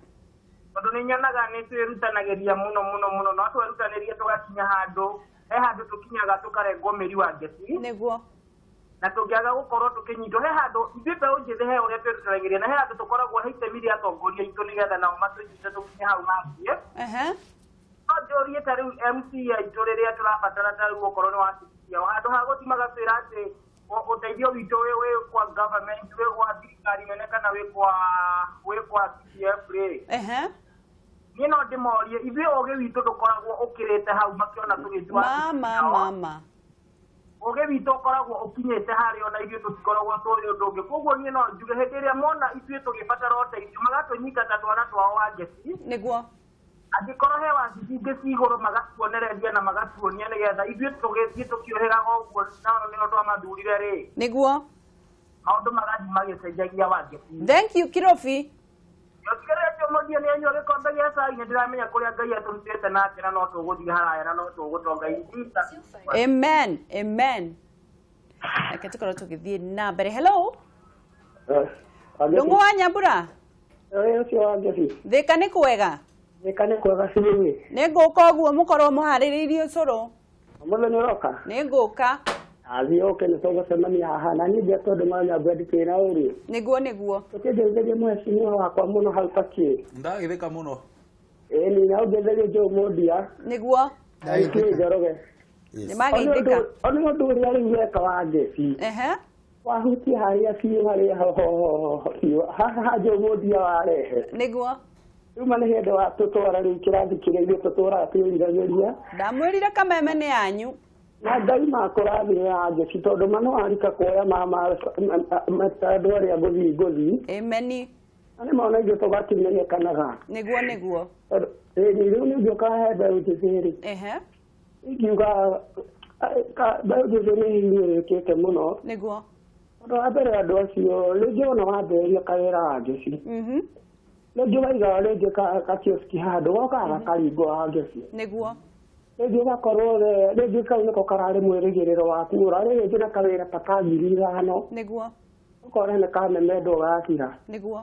Tondũ nĩ nyonaga nĩ twĩrutanagĩria mũno mũno mũno no twerutanĩria tũgakinya handũ he handũ tũkinyaga tũkarengwo mĩri Wangeci. Nĩguo. Na tũngĩaga gũkorwo tũkĩnyitwo he handũ ithuĩ mbeũ njĩthĩ he ũrĩa twĩrutanagĩria na he handũ tũkoragwo he itemi rĩa atongoria aitũ nĩgetha nao matũnyite tũkinye hau mangĩ. Ehe. No njũrie ta rĩu MC aitũ rĩrĩa tũrabatara ta rĩu okorwo nĩ wabici ciao handũ ha gũthiĩ magatwĩra atĩ ũteithio witũ wĩ kwa government wĩ gwa thirikari nene kana wĩ kwa CDF rĩ. Ehe. Niĩ no ndĩmorie ithuĩ ũgĩ witũ ndũkoragwo ũkĩrĩte hau makĩona tũgĩtua. Mama mama. Ũgĩ witũ ũkoragwo ũkinyĩte harĩa ona ithuĩ tũtikoragwo tũĩ ũndũ ũngĩ. Koguo niĩ no njuge hĩndĩ ĩrĩa mona ithuĩ tũgĩbatara ũteithio magatũnyita ta twana twao Wangeci. Nĩguo. Angĩkorwo he wabici ingĩ ci igũrũ magatuonereria na magatuonia nĩgetha ithuĩ tũgĩthiĩ tũkĩũhĩgaga ũguo nao nĩo twamathurire rĩ. Nĩguo. Maũndũ magathiĩ magĩcenjagia Wangeci. Thank you Kirobi. Ũtigĩrĩre Joe Mondia nĩ anyua gĩkombe gĩa cai nĩ ndĩramenya kũrĩa Ngai atũrutĩte na njĩra no tũgũthiĩ haraya na no tũgũtonga. Amen, amen. Reke tũkorwo tũgĩthiĩ na mbere. Hello. Ndũng'ũ wa Nyambura. Ũcio Wangeci. Thĩka nĩ kwega. Thĩka nĩ kwega biũ. Nĩ ngũka ũguo mũkorwo mũharĩrĩirie ũcũrũ. Ũmũthĩ nĩ ũroka? Nĩ ngũka. Athiĩ ũke nĩ tũgũcemania haha na niĩ ndiatondũ mwanya ndikĩrĩ na ũru. Nĩguo nĩguo. Ũkĩngeithĩrie mũhecimiwa wakwa mũno hau Kakĩ. Ndagĩthĩka mũno. Ĩĩ na ũngeithĩrie Joe Mondia. Nĩguo. Ndagĩthĩka. Njoroge. Nĩ mageithĩka. Nĩ ũndũ ũrĩa rĩu weka wa ngeci. Wahutia harĩa biũ harĩa hoho haha njũmũndia warehe. Nĩguo. Rĩu ma nĩ hĩndĩ watũtwara rĩu kĩrathi kĩrĩa ithuĩ tũtũraga twĩriragĩria. Ndamwĩrire kameme nĩ yanyu. Na Ngai makũrathime ya ngeci tondũ ma no arika kuoya andũ arĩa ngũthi ngũthi. Ameni. Na nĩ mona ithuĩ tũgakĩmenyekanaga. Nĩguo nĩguo. Rĩu nĩ ngĩũka he mbeũ njĩthĩ rĩ. Ingiuga mbeũ njĩthĩ nĩ hinyĩrĩkĩte mũno. Nĩguo. Ũndũ wa mbere andũ acio rĩngĩ ona wambĩrĩria kawĩra wa ngeci. Rĩngĩ waiga rĩngĩ gakioski handũ gokaga gakaringwo wa ngeci. Nĩguo. Rĩngĩ ũgakorwo rĩngĩ kau nĩko kararĩ mwĩrĩgĩrĩro waku ũrarĩ rĩngĩ na kawĩra ta ka 5,000. Nĩguo. Ũkona nĩ kamemendwo gakira. Nĩguo.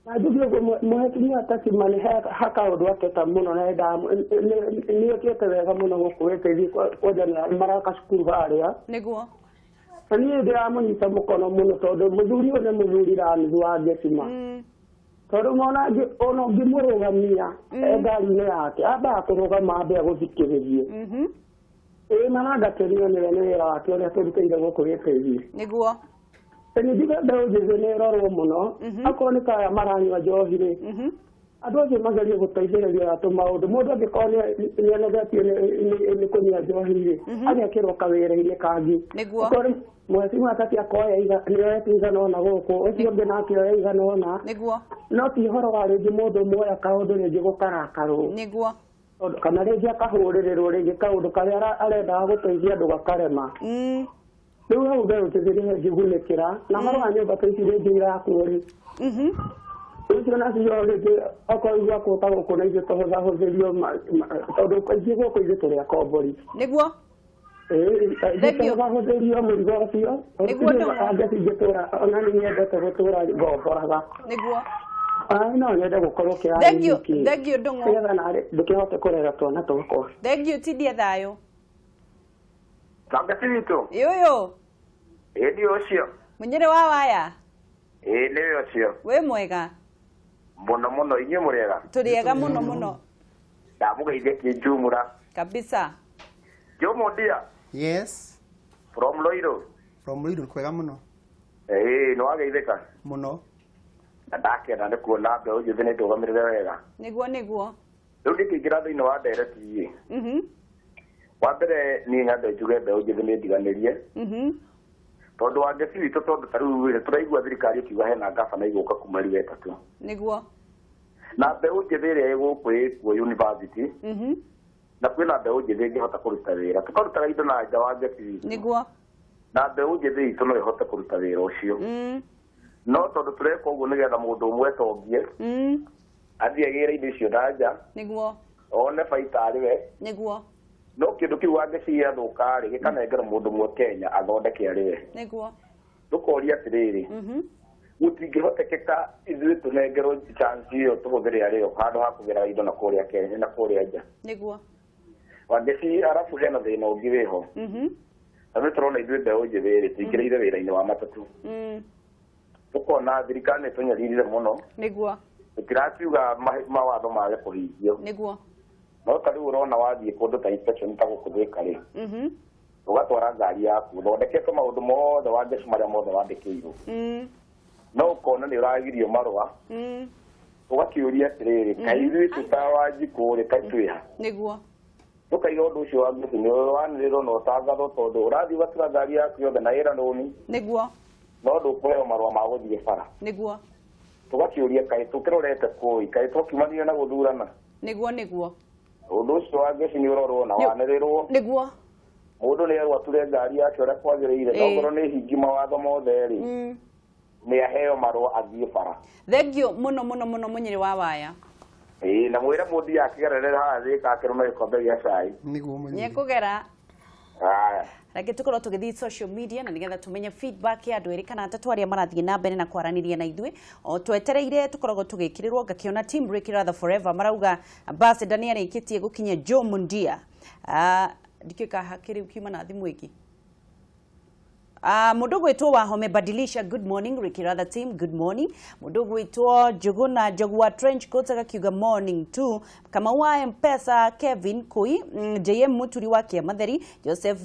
Na njuge ũguo mũhĩtũmia Takima nĩ he kaũndũ ateta mũno na nĩ ekĩte wega mũno gũkũ wĩteithie kwanja nĩ maraka cukuru harĩa. Nĩguo. Na niĩ ndĩramũnyita mũkono mũno tondũ mũthuri ũyũ nĩ mũthuri ranuthu wa Ngecima. Tondũ mona ona ũngĩmũrũgamia e ngari-inĩ yake ambaga kũrũgama ambe agũthikĩrĩrie. Ĩĩ mana ngakenio nĩwe nĩ wĩra wake ũrĩa tũrutĩire gũkũ wĩteithie. Nĩguo. Nĩ njuge mbeũ njĩthĩ nĩ ĩrorwo mũno akorwo nĩ kaya maranyua njohi rĩ andũ acio magerie gũteithĩrĩria tũmaũndũ mũndũ angĩkorwo nĩ anogetio nĩ kũnyua njohi rĩ agekĩrwo kawĩra-inĩ kangĩ. Nĩguo. Mheshimiwa Atati akoya nĩoete igana ũna gũkũ ũcio ũngĩ nake oya igana ũna. Nĩguo. No ti ũhoro wa rĩngĩ mũndũ ũmwe oya kaũndũ rĩngĩ gũkarakarwo. Nĩguo. Kana rĩngĩ akahũrĩrĩrwo rĩngĩ kaũndũ karĩa arendaga gũteithia andũ gakarema. Rĩu hau mbeũ njĩthĩ nĩho ĩngĩgunĩkĩra na ũhoro wa nyũmba ta ici rĩngĩ irakwo rĩ. Rĩu nacio rĩngĩ okorwo igwakwo ta gũkũ na ithuĩ tũhũthahũthĩrio tondũ kaingĩ gũkũ ithuĩ tũrĩ akombori. Nĩguo. Tũhũthahũthĩrio mũrigo ũcio. Nĩguo ndũng'ũ. Ngeci ingĩtũra ona nĩ nyendete gũtũra ngomboraga. Nĩguo. No nyende gũkorwo kĩrathi gĩkĩ. Thank you ndũng'ũ. Nĩgetha narĩ ndũkĩhote kũrera twana twakwa. Thank you tindie thayũ. Ngeci witũ. Yũyũ. Ĩĩ nĩ ũcio. Mũnyĩrĩ wa waya. Ĩĩ nĩwe ũcio. Wĩ mwega. Mũno mũno inyuĩ mũrĩega. Tũrĩega mũno mũno. Ndamũgeithia kĩnjumũra. Kabisa. Jomo Ndia. Yes. From Loiro. From Loiro kwega mũno. Ĩĩ nĩ wageithĩka. Mũno. Na ndakena nĩ kuona mbeũ njĩthĩ nĩ ndũgamĩrĩre wega. Nĩguo nĩguo. Rĩu ndĩkĩingĩra thĩinĩ wa ndereti ĩ. Wa mbere niĩ nyambe njuge mbeũ njĩthĩ nĩ ndiganĩrie. Tondũ wa ngeci witũ tondũ ta rĩu tũraigua thirikari ĩkiuga hena ngabana igũka kuma rĩu ĩtatũ. Nĩguo. Na mbeũ njĩthĩ ĩrĩa ĩgũkũ ĩkuo university. Na kwĩna mbeũ njĩthĩ ĩngĩhota kũruta wĩra tũkarutaga indo na nja wa ngeci witũ. Nĩguo. Na mbeũ njĩthĩ itũ no ĩhote kũruta wĩra ũcio. No tondũ tũreka ũguo nĩgetha mũndũ ũmwe etongie. Athiĩ agĩre indo icio na nja. Nĩguo. One baita arĩ we. Nĩguo. No kĩndũ kĩu wa ngeci gĩathũka rĩ gĩkanengerwo mũndũ ũmwe Kenya athondeke arĩ we. Nĩguo. Tũkoria atĩrĩrĩ. Gũtingĩhotekeka ithuĩ tũnengerwo chance ĩyo tũhũthĩre arĩ yo handũ ha kũgĩra indo na kũrĩa Kenya na kũrĩa nja. Nĩguo. Wa ngeci arabu hena thĩna ũngĩ wĩho. Na nĩ tũrona ithuĩ mbeũ njĩthĩ rĩ tũingĩrĩire wĩra-inĩ wa matatũ. Tũkona thirikari nĩ tũnyaririre mũno. Nĩguo. Tũtirakiuga mawatho mage kũhingio. Nĩguo. No ta rĩu ũrona wathiĩ kũndũ ta inspection ta gũkũ Thĩka rĩ. Ũgatwara ngari yaku ũthondekete maũndũ mothe wa ngeci marĩa mothe wandĩkĩirwo. No ũkona nĩ ũragirio marũa. Ũgakĩũria atĩrĩrĩ kaĩ ithuĩ twĩ ta Wanjikũ rĩ kaĩ twĩha. Nĩguo. Tũkaiga ũndũ ũcio wa ngeci nĩ wanĩrĩrwo na ũtangathwo tondũ ũrathiĩ ũgatiga ngari yaku yothe na ĩra rũni. Nĩguo. No ndũkũheo marũa ma gũthiĩ bara. Nĩguo. Tũgakĩũria kaĩ tũkĩrorete kũĩ kaĩ twakiumanire na gũthurana. Nĩguo nĩguo. Ũndũ ũcio wa ngeci nĩ ũrorwo na wanĩrĩrwo. Nĩguo. Mũndũ nĩ erwo ature ngari yake ũrĩa kwagĩrĩire na okorwo nĩ hingi mawatho mothe rĩ nĩ aheo marũa athiĩ bara. Thank you mũno mũno mũno mũnyĩrĩ wa waya. Ĩĩ na mwĩre mũndũ akĩgererera haha Thĩka akĩrũme gĩkombe gĩa cai. Nĩguo mũnyĩrĩ. Nĩekũgera. Haya. Reke tukorwo tũgĩthiĩ social media na nĩgetha tũmenye feedback ya andũ erĩ kana atatũ arĩa marathiĩ na mbere na kwaranĩria na ithuĩ o twetereire tũkoragwo tũgĩkĩrĩrwo ngakĩona team Ricky Rather Forever marauga ambassador nĩ arĩkĩtie gũkinya Joe Mundia. Ndikĩka hakĩrĩ kiuma na thimũ ĩngĩ. Mũndũ gwĩtwo Wahome Badilisha, good morning. Ricky Rather team, good morning. Mũndũ gwĩtwo Njuguna Njogua Trench Coat agakiuga morning too. Kamau wa Mpesa Kevin Kui, JM Muturi wa Kĩamatheri, Joseph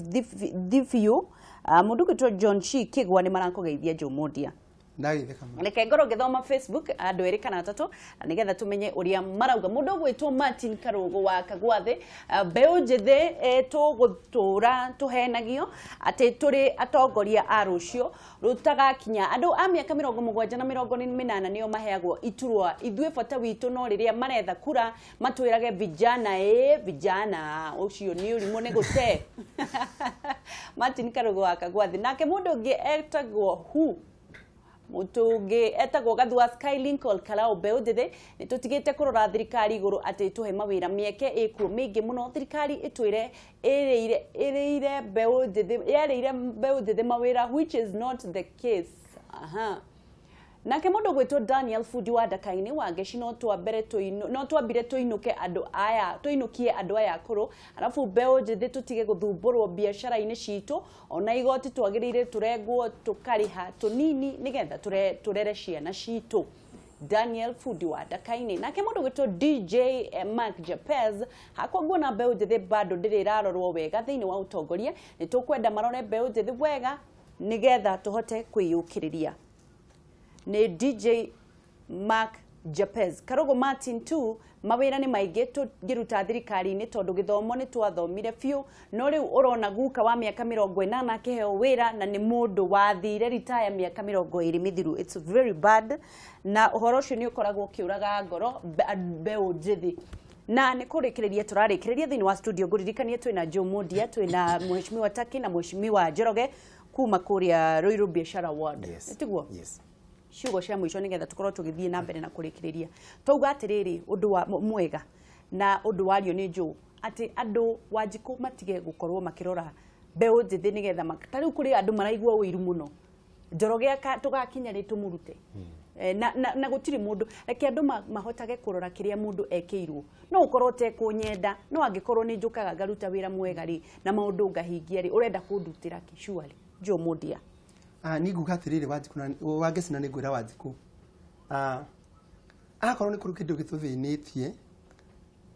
Thibiu, mũndũ gwĩtwo John Shi Kigwa nĩ marakũgeithia Joe Mondia. Ndageithĩka mũno. Reke ngorwo ngĩthoma Facebook andũ erĩ kana atatũ nĩgetha tũmenye ũrĩa marauga. Mũndũ ũgwĩtwo Martin Karũgũ wa Kagwathĩ, mbeũ njĩthĩ tũgũtũra tũhenagio atĩ tũrĩ atongoria a rũciũ rũtagakinya. Andũ a mĩaka 70 na 80 nĩo maheagwo iturwa. Ithuĩ bata witũ no rĩrĩa maretha kura matwĩrage vijana, vijana ũcio nĩ ũrimũ nĩ gũte. Martin Karũgũ wa Kagwathĩ. Nake mũndũ ũngĩ etagwo hu mutungi etagwo Gathua Sky Lincoln Karau, mbeũ njĩthĩ nĩ tũtigĩte kũrora thirikari igũrũ atĩ tũhe mawĩra, mĩeke ĩkuo mĩingĩ mũno. Thirikari ĩtwĩre ĩrĩire mbeũ njĩthĩ, yerĩire mbeũ njĩthĩ mawĩra, which is not the case. Aha. Nake mũndũ gwĩtwo Daniel Fundi wa Ndaka-inĩ wa Ngeci, no twambire tũinũke andũ aya, tũinũkie andũ aya akũrũ, arabu mbeũ njĩthĩ tũtige gũthumbũrwo biacara-inĩ citũ. Ona igoti twagĩrĩire tũrengwo tũkarĩha tũnini nĩgetha tũrere ciana citũ. Daniel Fundi wa Ndaka-inĩ. Nake mũndũ gwĩtwo DJ Mark Japez, hakwa nguona mbeũ njĩthĩ bado ndĩrĩ ĩrarorwo wega thĩinĩ wa ũtongoria. Nĩ tũkwenda marore mbeũ njĩthĩ wega nĩgetha tũhote kwĩyũkĩrĩria. Nĩ DJ Mark Japez. Karogo Martin 2, mawĩra nĩ maingĩ tũngĩruta thirikari-inĩ tondũ gĩthomo nĩ twathomire biũ, no rĩu ũrona guka wa mĩaka 80 akĩheo wĩra na nĩ mũndũ wathire retire mĩaka 20 mĩthiru. It's very bad, na ũhoro ũcio nĩ ũkoragwo ũkĩũraga ngoro mbeũ njĩthĩ. Na nĩ kũrĩkĩrĩria tũrarĩkĩrĩria thĩinĩ wa studio. Ngũririkanie twĩna Joe Mondia, twĩna Mheshimiwa Taki na Mheshimiwa Njoroge kuma kũrĩa Ruiru Biashara Ward. Yes. Tiguo? Yes. Ciugo cia mũico nĩgetha tũkorwo tũgĩthiĩ na mbere na kũrĩkĩrĩria. Twauga atĩrĩrĩ, ũndũ wa mwega na ũndũ wario nĩ Joe atĩ andũ Wanjikũ matige gũkorwo makĩrora mbeũ njĩthĩ nĩgetha ta rĩu kũrĩ andũ maraigua ũiru mũno. Njoroge tũgakinya rĩ tũmũrute. Na gũtirĩ mũndũ, reke andũ mahotage kũrora kĩrĩa mũndũ ekĩirwo. No ũkorwo ũtekũnyenda, no angĩkorwo nĩ njũkaga ngaruta wĩra mwega rĩ na maũndũ ngahingia rĩ, ũrenda kũndutĩra kĩ surely? Joe Mondia. Ni nguga atĩrĩrĩ Wanjikũ na Wangeci, na nĩ ngwĩra Wanjikũ, akorwo nĩ kũrĩ kĩndũ gĩtũthĩnĩtie,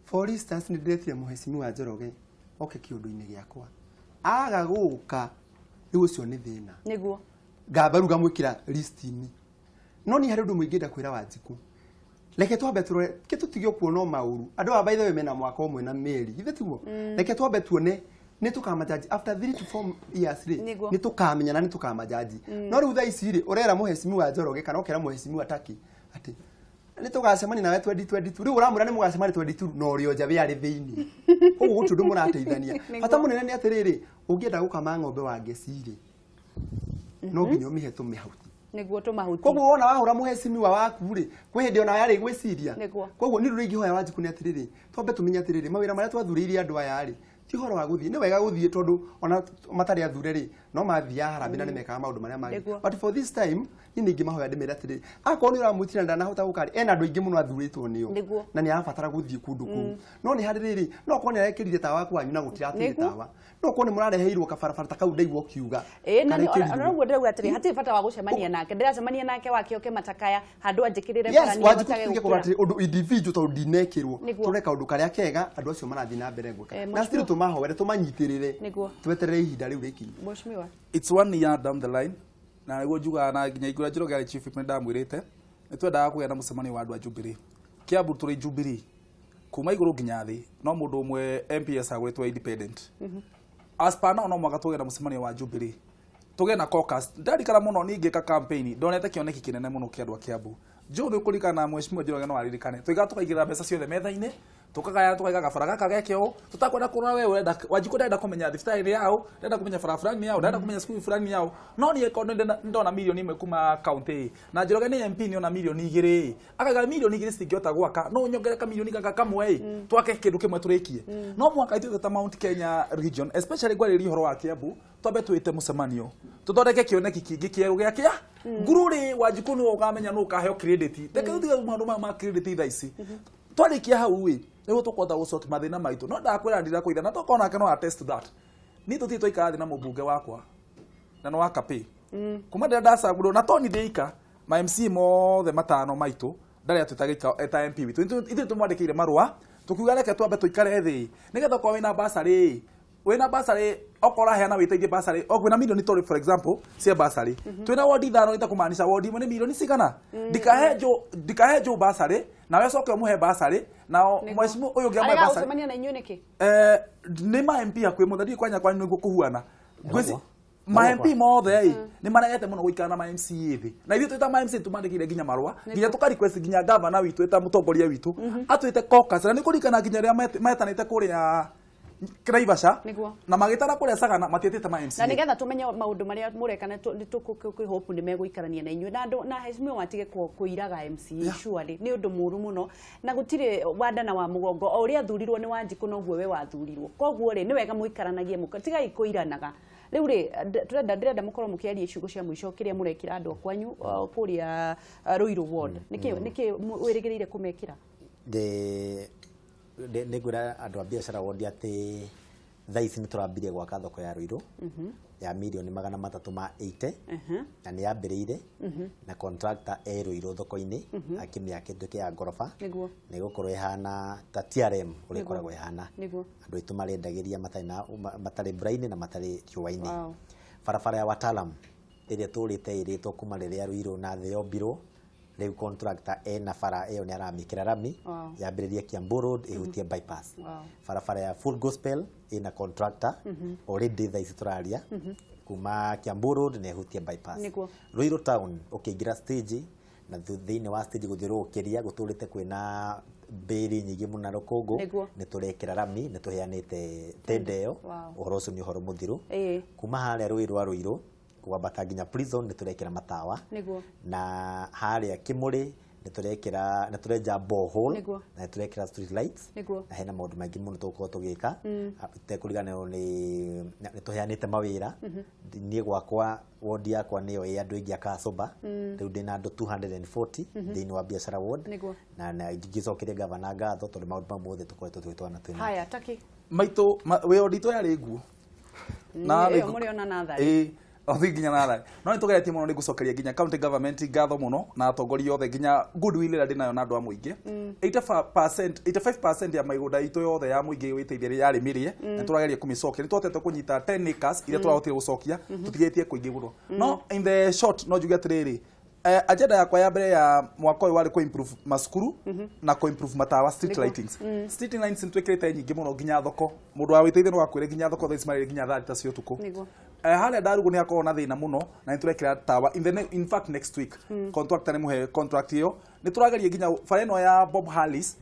for instance nĩ ndĩretire Mheshimiwa Njoroge oke kĩũndũ-inĩ gĩakwa, aga gũka, rĩu ũcio nĩ thĩna. Nĩguo ngamba rĩu ngamwĩkĩra list-inĩ. No niĩ harĩ ũndũ mũingĩ ndenda kwĩra Wanjikũ, reke twambe tũrore kĩ tũtige kuona maũru. Andũ aya by the way mena mwaka ũmwe na mĩeri, githĩ tiguo? Reke twambe tuone nĩ tũkamajaji after 3 to 4 years rĩ, nĩ tũkamenya na nĩ tũkamajaji. No rĩu thaa ici rĩ, ũrera Mheshimiwa Njoroge kana ũkera Mheshimiwa Taki atĩ nĩ tũgacemania nawe 2022, rĩu ũramwĩra nĩ mũgacemania 2022 na ũrĩ o nja wĩ arĩ thĩinĩ. Koguo gũtirĩ ũndũ mũrateithania. Bata mũnene nĩ atĩrĩrĩ, ũngĩenda gũkama ng'ombe Wangeci rĩ, no nginya ũmĩhe tũmĩhuti. Nĩguo tũmahuti. Koguo wona wahũra Mheshimiwa waku rĩ, kwĩ hĩndĩ ona yarĩ gwĩciria. Koguo niĩ rĩu ingĩhoya Wanjikũ nĩ atĩrĩrĩ, twambe tũmenye atĩrĩrĩ, mawĩra marĩa twathurĩire andũ aya rĩ, ti ũhoro wa gũthiĩ. Nĩ wega gũthiĩ tondũ ona matarĩ athure rĩ, no mathiaga harambee na nĩ mekaga maũndũ marĩa mangĩ. But for this time, niĩ nĩ ingĩmahoya ndĩmere atĩrĩrĩ, akorwo nĩ ũramwĩtira na ndanahota gũka rĩ, ena andũ aingĩ mũno athurĩtwo nĩo na nĩ arabatara gũthiĩ kũndũ kũu. No nĩ harĩ rĩrĩ, no okorwo nĩ arekĩrire tawa kwanyu na gũtiratire tawa, no okorwo nĩ mũrareheirwo kabarabara ta kau ndaigua ũkiuga. Na noguo ndĩrauga atĩrĩ, hatirĩ bata wa gũcemania nake. Ndĩracemania nake wakĩoke matakaya handũ anjĩkĩrĩre bara nĩ hotage gũkĩra. Yes, ũndũ individual tondũ ndinekĩrwo. Tũrore kaũndũ karĩa kega andũ acio marathiĩ na mbere gwĩka. Na still tũmahoere tũmanyitĩrĩre, tweterere ihinda rĩu rĩkinye. Mheshimiwa, it's 1 year down the line na nĩguo njugaga na nginya ingĩra Njoroge arĩ chief whip nĩ ndamwĩrĩte nĩ twendaga kũgĩa na mũcemanio wa andũ a Jubilee. Kiambu tũrĩ Jubilee kuma igũrũ nginya thĩ, no mũndũ ũmwe MPS agwĩtwo independent. As per now no mwaka tũgĩe na mũcemanio wa Jubilee, tũgĩe na caucus. Ndarikara mũno niĩ ngĩka campaign ndonete kĩoneki kĩnene mũno kĩa andũ a Kiambu. Joe nĩ ũkũririkana Mheshimiwa Njoroge no aririkane, tũigaga tũkaigĩrĩra mbeca ciothe metha-inĩ, tũkagaya tũkaiga gabara gaka geke ũũ, tũtakwenda kũrora we ũrenda Wanjikũ ndarenda kũmenya thibitarĩ nĩ yaũ, ndarenda kũmenya bara fulani nĩ yaũ, ndarenda kũmenya cukuru fulani nĩ yaũ. No niĩ korwo nĩ ndona milioni 1 kuma county na Njoroge nĩ MP nĩ ona milioni 2, akaiga milioni 2 citingĩhota gwaka, no nyongereka milioni gaka kamwe twake kĩndũ kĩmwe tũrĩkie. No mwaka ithuĩ ta Mount Kenya region, especially ngwarĩrĩria ũhoro wa Kiambu, twambe twĩte mũcemanio tũthondeke kĩoneki kĩngĩ kĩerũ gĩa kĩa nguru rĩ. Wanjikũ nĩwe ũkamenya nũ ũkaheo credit. Reke tũtige maũndũ maya ma credit thaa ici. Twarĩkia hau ĩ, nĩguo tũkũhota gũsort mathĩna maitũ. No ndakwĩra ndirakũitha na tokorwo nake no attest to that. Niĩ tũtirĩ twaikara thĩ na mũmbunge wakwa na nĩ wa Kapĩ. Kuma rĩrĩa ndacagũrirwo na Tony Ndĩika ma MC mothe matano maitũ ndarĩ atwĩtaga eta MP witũ. Ithuĩ tũmwandĩkĩire marũa tukiuga reke twambe tũikare thĩ nĩgetha okorwo wĩna basarĩ wĩna basarĩ okorwo ũraheana wĩteithie basarĩ o kwĩna milioni tũrĩ for example cia basarĩ twĩna wodi ithano nĩ ta kũmaanisha wodi ĩmwe nĩ milioni cigana ndikahe Joe basarĩ nawe coke ũmũhe basarĩ nao mheshimiwa ũyũ ũngĩ amũhe Arega basarĩ gũcemania na inyuĩ nĩkĩ? Nĩ ma MP hakuhĩ mũno ndiũĩ kwanya kwanyu nĩguo kũhuana. Ma MP mothe ĩ nĩ maregete mũno gũikara na ma MCA thĩ na ithuĩ twĩta ma MCA tũmandĩkĩire nginya marũa nginya tũka request nginya gavana witũ eta mũtongoria witũ atwĩte caucus na nĩ kũririkana nginya rĩrĩa metanĩte kũrĩa Naivasha na magĩtana kũrĩa Sagana matiĩtĩte ma MCA na nĩgetha tũmenye maũndũ marĩa mũreka na nĩ tũkwĩhope nĩ megũikarania na inyuĩ na andũ na heshimiwa matige kũiraga MCA surely nĩ ũndũ mũũru mũno na gũtirĩ wanda na wa mũgongo o ũrĩa athurirwo nĩ Wanjikũ noguo we wathurirwo koguo rĩ nĩ wega mũikaranagie tigai kũiranaga. Rĩu rĩ ndĩrenda mũkorwo mũkĩaria ciugo cia mũico kĩrĩa mũrekĩra andũ kwanyu kũrĩa Ruiru ward nĩkĩ wĩrĩgĩrĩire kũmekĩra? Nĩ ngwĩra andũ a biacara ward atĩ thaa ici nĩ tũrambirie gwaka thoko ya Ruiru ya milioni 380 na nĩ yambĩrĩire na contractor e Ruiru thoko-inĩ akĩmĩaka ĩtuĩke ya ngoroba nĩ ĩgũkorwo ĩhana ta TRM ũrĩa ĩkoragwo ĩhana andũ aitũ marendagĩria matarĩ mbura-inĩ na matarĩ riũa-inĩ. Barabara ya Watalam ĩrĩa tũrĩte ĩrĩtwo kuma rĩrĩa Ruiru na thĩ yombirwo rĩu contractor ena bara ĩyo nĩ aramĩkĩra rami yambĩrĩrie Kiambu Road ĩhutie bypass. Barabara ya Full Gospel ĩna contractor already thaa ici tũraria kuma Kiambu Road na ĩhutie bypass. Ruiru town ũkĩingĩra stage na thĩinĩ wa stage gũthiũrũrũkĩria gũtũrĩte kwĩna mbĩri nyingĩ mũno na rũkũngũ nĩ tũrekĩra rami nĩ tũheanĩte tenda ĩyo ũhoro ũcio nĩ ũhoro mũthiru. Kuma harĩa rũĩ rwa Ruiru kwambata nginya prison nĩ tũrekĩra matawa na harĩa Kĩmũrĩ nĩ tũrekĩra nĩ tũrenja borehole na nĩ tũrekĩra street lights na hena maũndũ maingĩ mũno tũgũkorwo tũgĩka tekũriganĩrwo nĩ tũheanĩte mawĩra. Niĩ gwakwa ward yakwa nĩyo ĩ andũ aingĩ a Kasũmba rĩu ndĩna andũ 240 thĩinĩ wa biacara ward na ngĩcokeria gavana ngatho tondũ maũndũ mau mothe tũkoretwo tũgĩtwarana twĩna haya taki maitũ wĩ ward itũ yarĩ nguo na ĩyo mũrĩona natharĩ othi nginya natharĩ no nĩ tũgeretie mũno nĩ ngũcokeria nginya county government ngatho mũno na atongoria othe nginya goodwill ĩrĩa ndĩnayo na andũ a mũingĩ 85% ya mĩgũnda itũ yothe ya mũingĩ wĩteithia yarĩ mĩrĩe na tũrageria kũmĩcokia nĩ twahotete kũnyita 10 acres iria tũrahotire gũcokia tũtigĩtie kũingĩ mũno no in the short no njuge atĩrĩrĩ agenda yakwa ya mbere ya mwaka ũyũ warĩ kũ improve macukuru na kũ improve matawa street lightings. Street lights nĩ twĩkĩrĩte nyingĩ mũno nginya thoko mũndũ wa wĩteithio no akwĩre nginya thoko thaa ici marĩ nginya thaa thita cia ũtukũ. Harĩa Ndarugu nĩ hakoragwo na thĩna mũno na nĩ tũrekĩra tawa in fact next week contractor nĩ mũhe contract ĩyo nĩ tũrageria nginya bara ĩno ya Bob Harris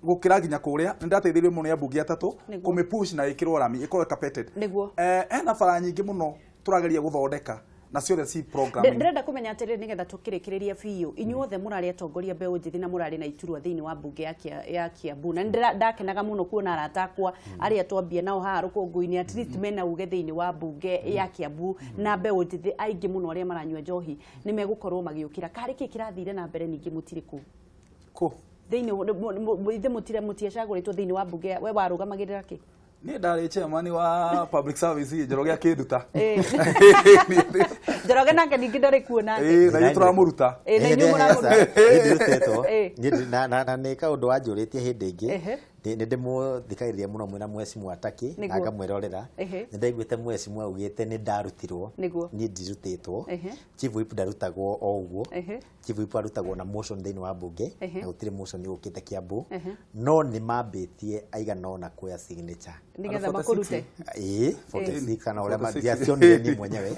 gũkĩra nginya kũrĩa nĩ ndateithĩrĩirio mũno nĩ ambunge atatũ kũmĩpush na ĩkĩrwo rami ĩkorwo carpeted. Hena bara nyingĩ mũno tũrageria gũthondeka na ciothe ci programming. Ndĩrenda kũmenya atĩrĩrĩ nĩgetha tũkĩrĩkĩrĩrie biũ inyuothe mũrarĩ atongoria mbeũ njĩthĩ na mũrarĩ na iturwa thĩinĩ wa mbunge ya Kiambu na ndakenaga mũno kuona arata akwa arĩa twambia nao haha rũkũngũ-inĩ at least mena uge thĩinĩ wa mbunge ya Kiambu na mbeũ njĩthĩ aingĩ mũno arĩa maranyua njohi nĩ megũkorwo magĩũkĩra karĩ kĩ kĩrathire na mbere ningĩ mũtirĩ kũ kũ thĩinĩ ithe mũtiacagũrĩtwo thĩinĩ wa mbunge we warũgamagĩrĩra kĩ? Niĩ ndarĩ chairman wa public service Njoroge akĩnduta. Njoroge nake ningĩ ndarĩ kuo nake. Na ithuĩ tũramũruta. Na inyuĩ mũramũruta. Nĩ ndĩrutĩtwo na nĩ kaũndũ wanjũrĩtie hĩndĩ ĩngĩ nĩ ndĩmũthikagĩrĩria mũno mwĩna mheshimiwa Taki na ngamwĩrorera nĩ ndaiguĩte mheshimiwa augĩte nĩ ndarutirwo niĩ ndirutĩtwo. Chief Whip ndarutagwo o ũguo Chief Whip arutagwo na motion thĩinĩ wa mbunge na gũtirĩ motion yũkĩte Kiambu no nĩ mambĩtie aigana ũna kuoya signature nĩgetha makũrute 46 kana ũrĩa ndiacionire niĩ mwenyewe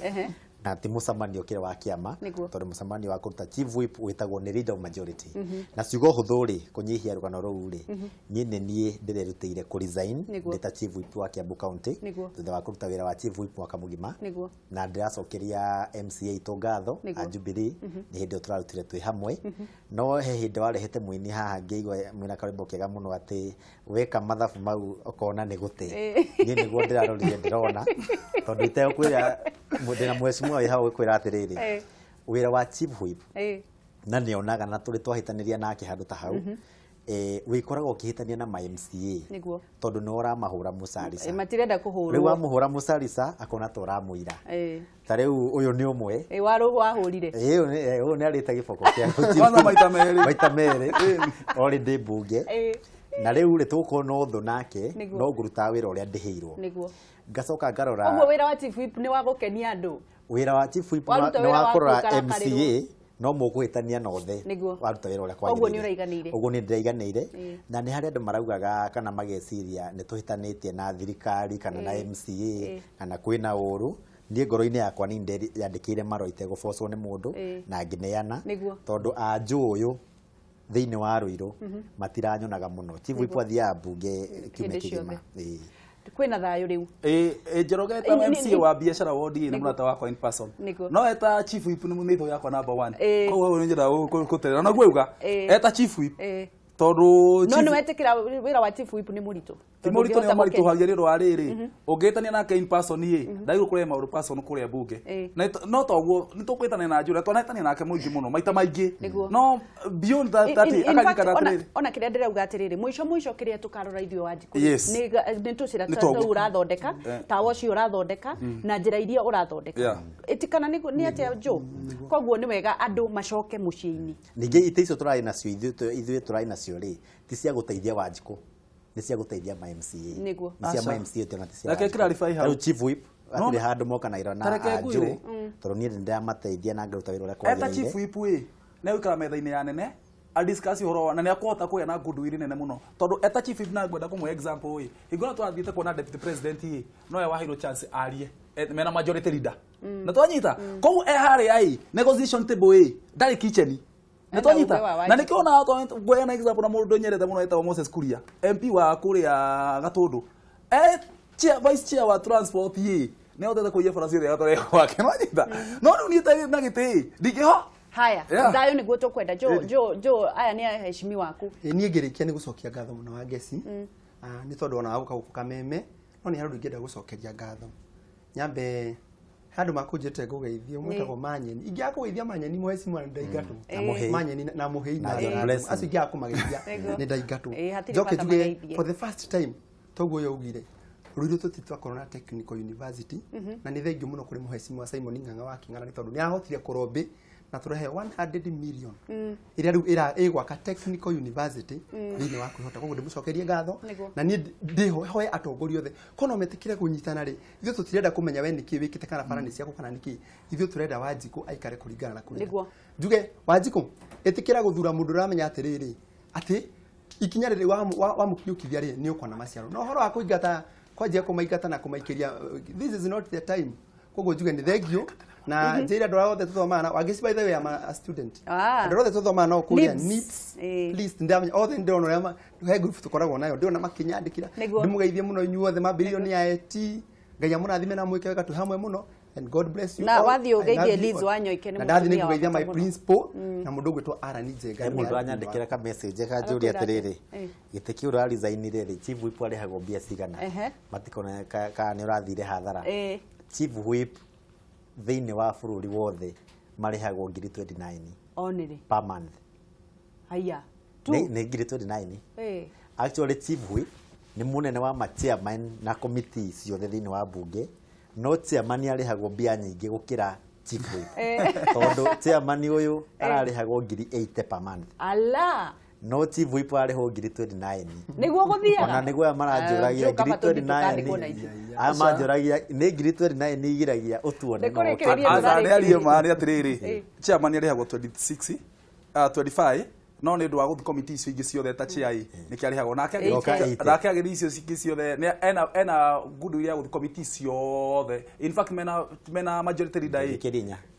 na ti mũcemanio kĩrĩa wa kĩama tondũ mũcemanio wa kũruta chief whip wĩtagwo nĩ leader of majority na ciugo hũthũ rĩ kũnyihia rũgano rũu rĩ niĩ nĩ niĩ ndĩrerutĩire kũ resign ndĩ ta chief whip wa Kiambu County thutha wa kũruta wĩra wa chief whip mwaka mũgima na ndĩracokeria MCA itũ ngatho a Jubilee nĩ hĩndĩ ĩyo tũrarutire twĩ hamwe no he hĩndĩ warehete mũini haha ngĩigua mwĩna karwĩmbo kega mũno atĩ weka mathabu mau ũkona nĩ gũte niĩ nĩguo ndĩrarorire ndĩrona tondũ itegũkwĩra ndĩna mheshimiwa wĩ hau gũkwĩra atĩrĩrĩ wĩra wa chief whip na nĩonaga na tũrĩ twahĩtanĩria nake handũ ta hau Wĩkoragwo ũkĩhĩtania na ma MCA Nĩguo. tondũ nĩ ũramahũra mũcarica. Matirenda kũhũrwo. Rĩu wamũhũra mũcarica akona ta ũramũira. Ta rĩu ũyũ nĩ ũmwe. Wahũrire. Ũyũ nĩ arĩte gĩboko kĩa Kwanza maita merĩ. Maita merĩ. Already mbunge. Na rĩu rĩ tũgũkorwo na ũthũ nake no ngũrutaga wĩra ũrĩa ndĩhĩirwo. Nĩguo. Ngacoka ngarora. Ũguo wĩra wa Chief Whip nĩ wa gũkenia andũ. Wĩra wa Chief Whip nĩ wa kũrora MCA no mũkũhĩtania na othe. Waruta wĩra ũrĩa kwagĩrĩire. Ũguo nĩ ũraiganĩire. Ũguo nĩ ndĩraiganĩire. Na nĩ harĩ andũ maraugaga kana mageciria nĩ tũhĩtanĩtie na thirikari kana na MCA kana kwĩna ũru. Niĩ ngoro-inĩ yakwa nĩ ndeyandĩkĩire marũa itegũbocwo nĩ mũndũ na ngĩneana tondũ anjũyũ thĩinĩ wa Ruiru matiranyonaga mũno. Chief Whip athiaga mbunge kiumia kĩgima. Kwĩna thayũ rĩu. Njoroge eta MCA wa biashara ward nĩ mũrata wakwa in person. No eta Chief Whip nĩ mũnitho yakwa number 1. Koguo nĩ njĩra gũterera na guo uga eta Chief Whip tondũ no nĩ wetĩkĩra wĩra wa Chief Whip nĩ mũritũ. Ti mũritũ nĩ mũritũ hagia rĩrĩ wa rĩrĩ ũngĩtania nake in person ĩ ndaigũ kũrĩa maũndũ person kũrĩa mbunge. No toguo nĩ tũkwĩtania na njũra twanetania nake mũingĩ mũno maita maingĩ. No beyond that akanyikana atĩrĩrĩ. Ona kĩrĩa ndĩrauga atĩrĩrĩ mũico mũico kĩrĩa tũkarora ithuĩ Wanjikũ nĩ tũcĩra tũu ũrathondeka tawa ũcio ũrathondeka na njĩra iria ũrathondeka. Ĩtikana nĩ atĩa Joe. Koguo nĩ wega andũ macoke mũciĩ-inĩ. Ningĩ itĩ icio tũrarĩ nacio ithuĩ tũrarĩ nacio rĩ ti cia gũteithia Wanjikũ. Nĩ cia gũteithia ma MCA. Nĩguo. Nĩ cia ma MCA tena ti cia. Reke clarify hau. Rĩu Chief Whip hatirĩ handũ moka na ira na Joe tondũ niĩ nĩndĩramateithia na ngaruta wĩra ũrĩa kwagĩrĩire. Eta Chief Whip ĩ nĩ gũikara metha-inĩ ya nene a discuss ũhoro na nĩ akũhota kũgĩa na goodwill nene mũno tondũ eta Chief Whip na ngwenda kũmũhe example ĩ hingo ĩrĩa twathiĩte kuona deputy president ĩ no ye waheirwo chance arie mena majority leader. Na twanyita koguo e harĩa ĩ negotiation table ĩ ndarĩ kitchen. Nĩtwanyita na nĩkĩo ona ngwena na example na mũndũ nyendete mũno etagwo Moses Kuria MP wa kũrĩa Gatũndũ vice chair wa transport ĩ nĩ ahotete kũiya bara ciothe agatwara gwake. Nĩwanyita no rĩu niĩ na gĩtĩ ndingĩho. Haya thayũ nĩguo tũkwenda. Joe aya nĩ aheshimiwa aku. Niĩ ngĩrĩkia nĩ gũcokia ngatho mũno wa Ngeci nĩ tondũ ona wa gũka gũkũ Kameme no nĩ harĩ ũndũ ingĩenda gũcokeria ngatho. Nyambe handũ makũnjĩte ngũgeithie mwĩtagwo Manyeni. Ingĩaga kũgeithia Manyeni mũhecimiwa nĩ ndaingatwo. Manyeni na Mũhei na acio ingĩaga kũmageithia nĩ ndaingatwo. Njoke njuge for the first time toguo ũyũ augire Ruiru tũtitwakorwo na Technical University na nĩ thengiũ mũno kũrĩ mũhecimiwa Simon Ng'ang'a wa Kĩng'ara nĩ tondũ nĩ arahotire kũrobĩ na tũrehe 100 million ĩrĩa rĩu ĩgwaka Technical University thĩinĩ wa kwĩhota. Koguo ndĩmũcokerie ngatho na niĩ ndĩhoe atongoria othe kono metĩkĩre kũnyitana rĩ ithuĩ tũtirenda kũmenya we nĩkĩ wĩkĩte kana bara nĩ ciaku kana nĩkĩ ithuĩ tũrenda Wanjikũ aikare kũringana na kũrĩa. Njuge Wanjikũ ĩtĩkĩra gũthura mũndũ ũramenya atĩrĩrĩ atĩ ikinya rĩrĩ wamũkinyũkithia rĩ nĩ ũkuona maciaro. No ũhoro wa kũingata kwanjia kũmaingata na kũmaikĩria this is not the time. Koguo njuge nĩ thengiũ na njĩra andũ arĩa othe tũthomaga nao Wangeci by the way I'm a student. Andũ arĩa othe tũthomaga nao kũrĩa NIPS please ndamenya othe ndĩrona ũrĩa he group tũkoragwo nayo ndĩrona makĩnyandĩkĩra ndĩmũgeithie mũno inyuothe mambĩrĩirio nĩ AIT Ngai amũrathime na mwĩke wega twĩ hamwe mũno and God bless you. Na wathiĩ ũgeithie Liz Wanyoike nĩ mũtumia. Na ndathiĩ nĩngũgeithia my principal na mũndũ ũgwĩtwo Aran Njenga. He mũndũ anyandĩkĩra ka message kanjũria atĩrĩrĩ gĩtĩ kĩu ũrarizainire rĩ Chief Whip arĩhagwo mbia cigana matikona kana nĩ ũrathire hathara. Chief Whip thĩinĩ wa bũrũri wothe marĩhagwo ngiri 29 only per month. Haya nĩ ngiri 29. Actually Chief Whip nĩ mũnene wa ma chairman na committee ciothe thĩinĩ wa bunge no chairman arĩhagwo mbia nyingĩ gũkĩra Chief Whip tondũ chairman ũyũ ararĩhagwo ngiri 80 per month. Ala no Chief Whip arĩhwo ngiri 29 nĩguo gũthiaga ona nĩguo aya maranjũragia ngiri 29 aya manjũragia nĩ ngiri 29 igiragia ũtuone. Aca nĩ arie ma nĩ atĩrĩrĩ chairman arĩhagwo 26 25 no nĩ ũndũ wa gũthiĩ committee icio ingĩ ciothe ta chair nĩkĩo arĩhagwo nake agĩthiĩ icio ingĩ ciothe ena goodwill ya gũthiĩ committee ciothe. In fact mena majority leader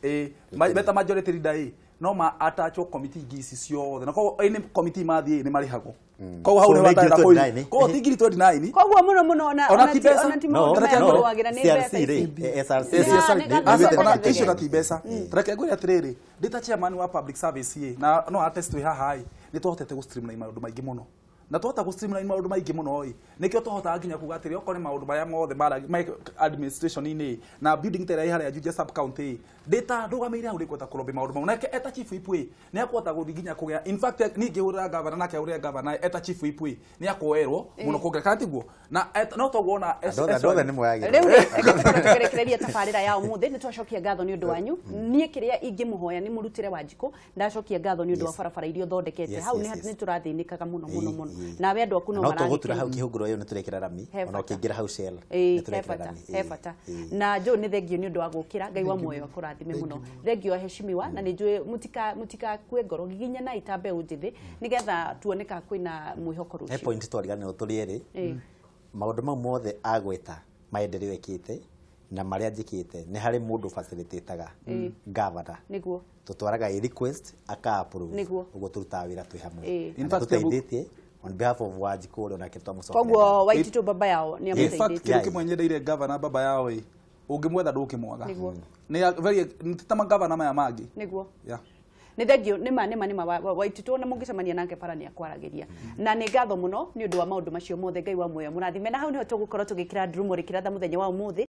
ĩ meta majority leader ĩ no ma attach committee ingĩ ici ciothe na koguo any committee mathiĩ nĩ marĩhagwo. Koguo hau nĩ watarĩra kũi koguo ti ngiri 29 koguo mũno mũno ona ti maũndũ maya mũrũagĩra nĩ mbeca ici SRC ona icio na ti mbeca. Reke ngwĩre atĩrĩrĩ ndĩ ta chairman wa public service ĩ na no attest twĩ haha ĩ nĩ twahotete gũ streamline maũndũ maingĩ mũno Na twahota gũ streamline maũndũ maingĩ mũno ĩ, nĩkĩo tũhotaga nginya kuga atĩrĩ, okorwo nĩ maũndũ marĩa mothe me administration-inĩ na building ta ĩrĩa ĩ harĩa Juja sub county, ndĩta ndũgamĩrĩire hau nĩngũhota kũrobĩ maũndũ mau. Nake eta chief whip ĩ, nĩ akũhota gũthiĩ nginya kũgĩa, in fact niĩ ngĩhũrĩra governor nake ahũrĩre governor, eta chief whip ĩ, nĩ akuoerwo mũno kũngĩra, kana tiguo? Na no toguo ona Andũ othe nĩ moyagĩrwo. Rĩu rĩ, reke tũkorwo tũkĩrĩkĩrĩria tabarĩra ya ũmũthĩ. Nĩ twacokia ngatho nĩ ũndũ wanyu. Niĩ kĩrĩa ingĩmũhoya nĩ mũrutĩre Wanjikũ. Ndacokia ngatho nĩ ũndũ wa barabara iria ũthondekete hau. Nĩ tũrathĩnĩkaga mũno mũno mũno. Nawe andũ aku no No tũgũtura hau maragĩkena. kĩhũngũro ĩyo nĩ tũrekĩra rami. He Ona bata. ũkĩingĩra hau Shell Ĩĩ, nĩ he tũrekĩra bata, rami. he bata. Na Joe, nĩ thengio nĩ ũndũ wa gũkĩra. Ngai wa muoyo akũrathime mũno. Thengio aheshimiwa, na nĩ njũĩ mũtikakue ngoro, giginyanai ta mbeũ njĩthĩ nĩgetha tuone ka kwĩna mwĩhoko He rũciũ. point twariganĩrwo tũrĩ erĩ. Maũndũ mau mothe agweta, maendeleo ekĩte na marĩa njĩkĩte, nĩ harĩ mũndũ facilitate-aga, governor. Tũtwaraga a request aka approve. Ũguo tũrutaga wĩra twĩ hamwe. In Na fact, tũteithĩtie on behalf of Wanjikũ ũrĩa onake twamũcokeria Koguo ngatho. Waititũ baba yao nĩ In fact, amũteithĩtie. kĩndũ kĩmwe nyendeire governor baba yao ĩ, ũngĩmwetha ndũkĩmwaga. Nĩ very nĩ ti ta magavana maya mangĩ. Yeah. Nĩ thengio, nĩma nĩma nĩma Waititũ, na mũngĩcemania nake bara nĩ akwaragĩria. Na nĩ ngatho mũno nĩ ũndũ wa maũndũ macio mothe. Ngai wa muoyo mũrathime. Na hau nĩho tũgũkorwo tũgĩkĩra ndurumo rĩkĩratha mũthenya wa ũmũthĩ.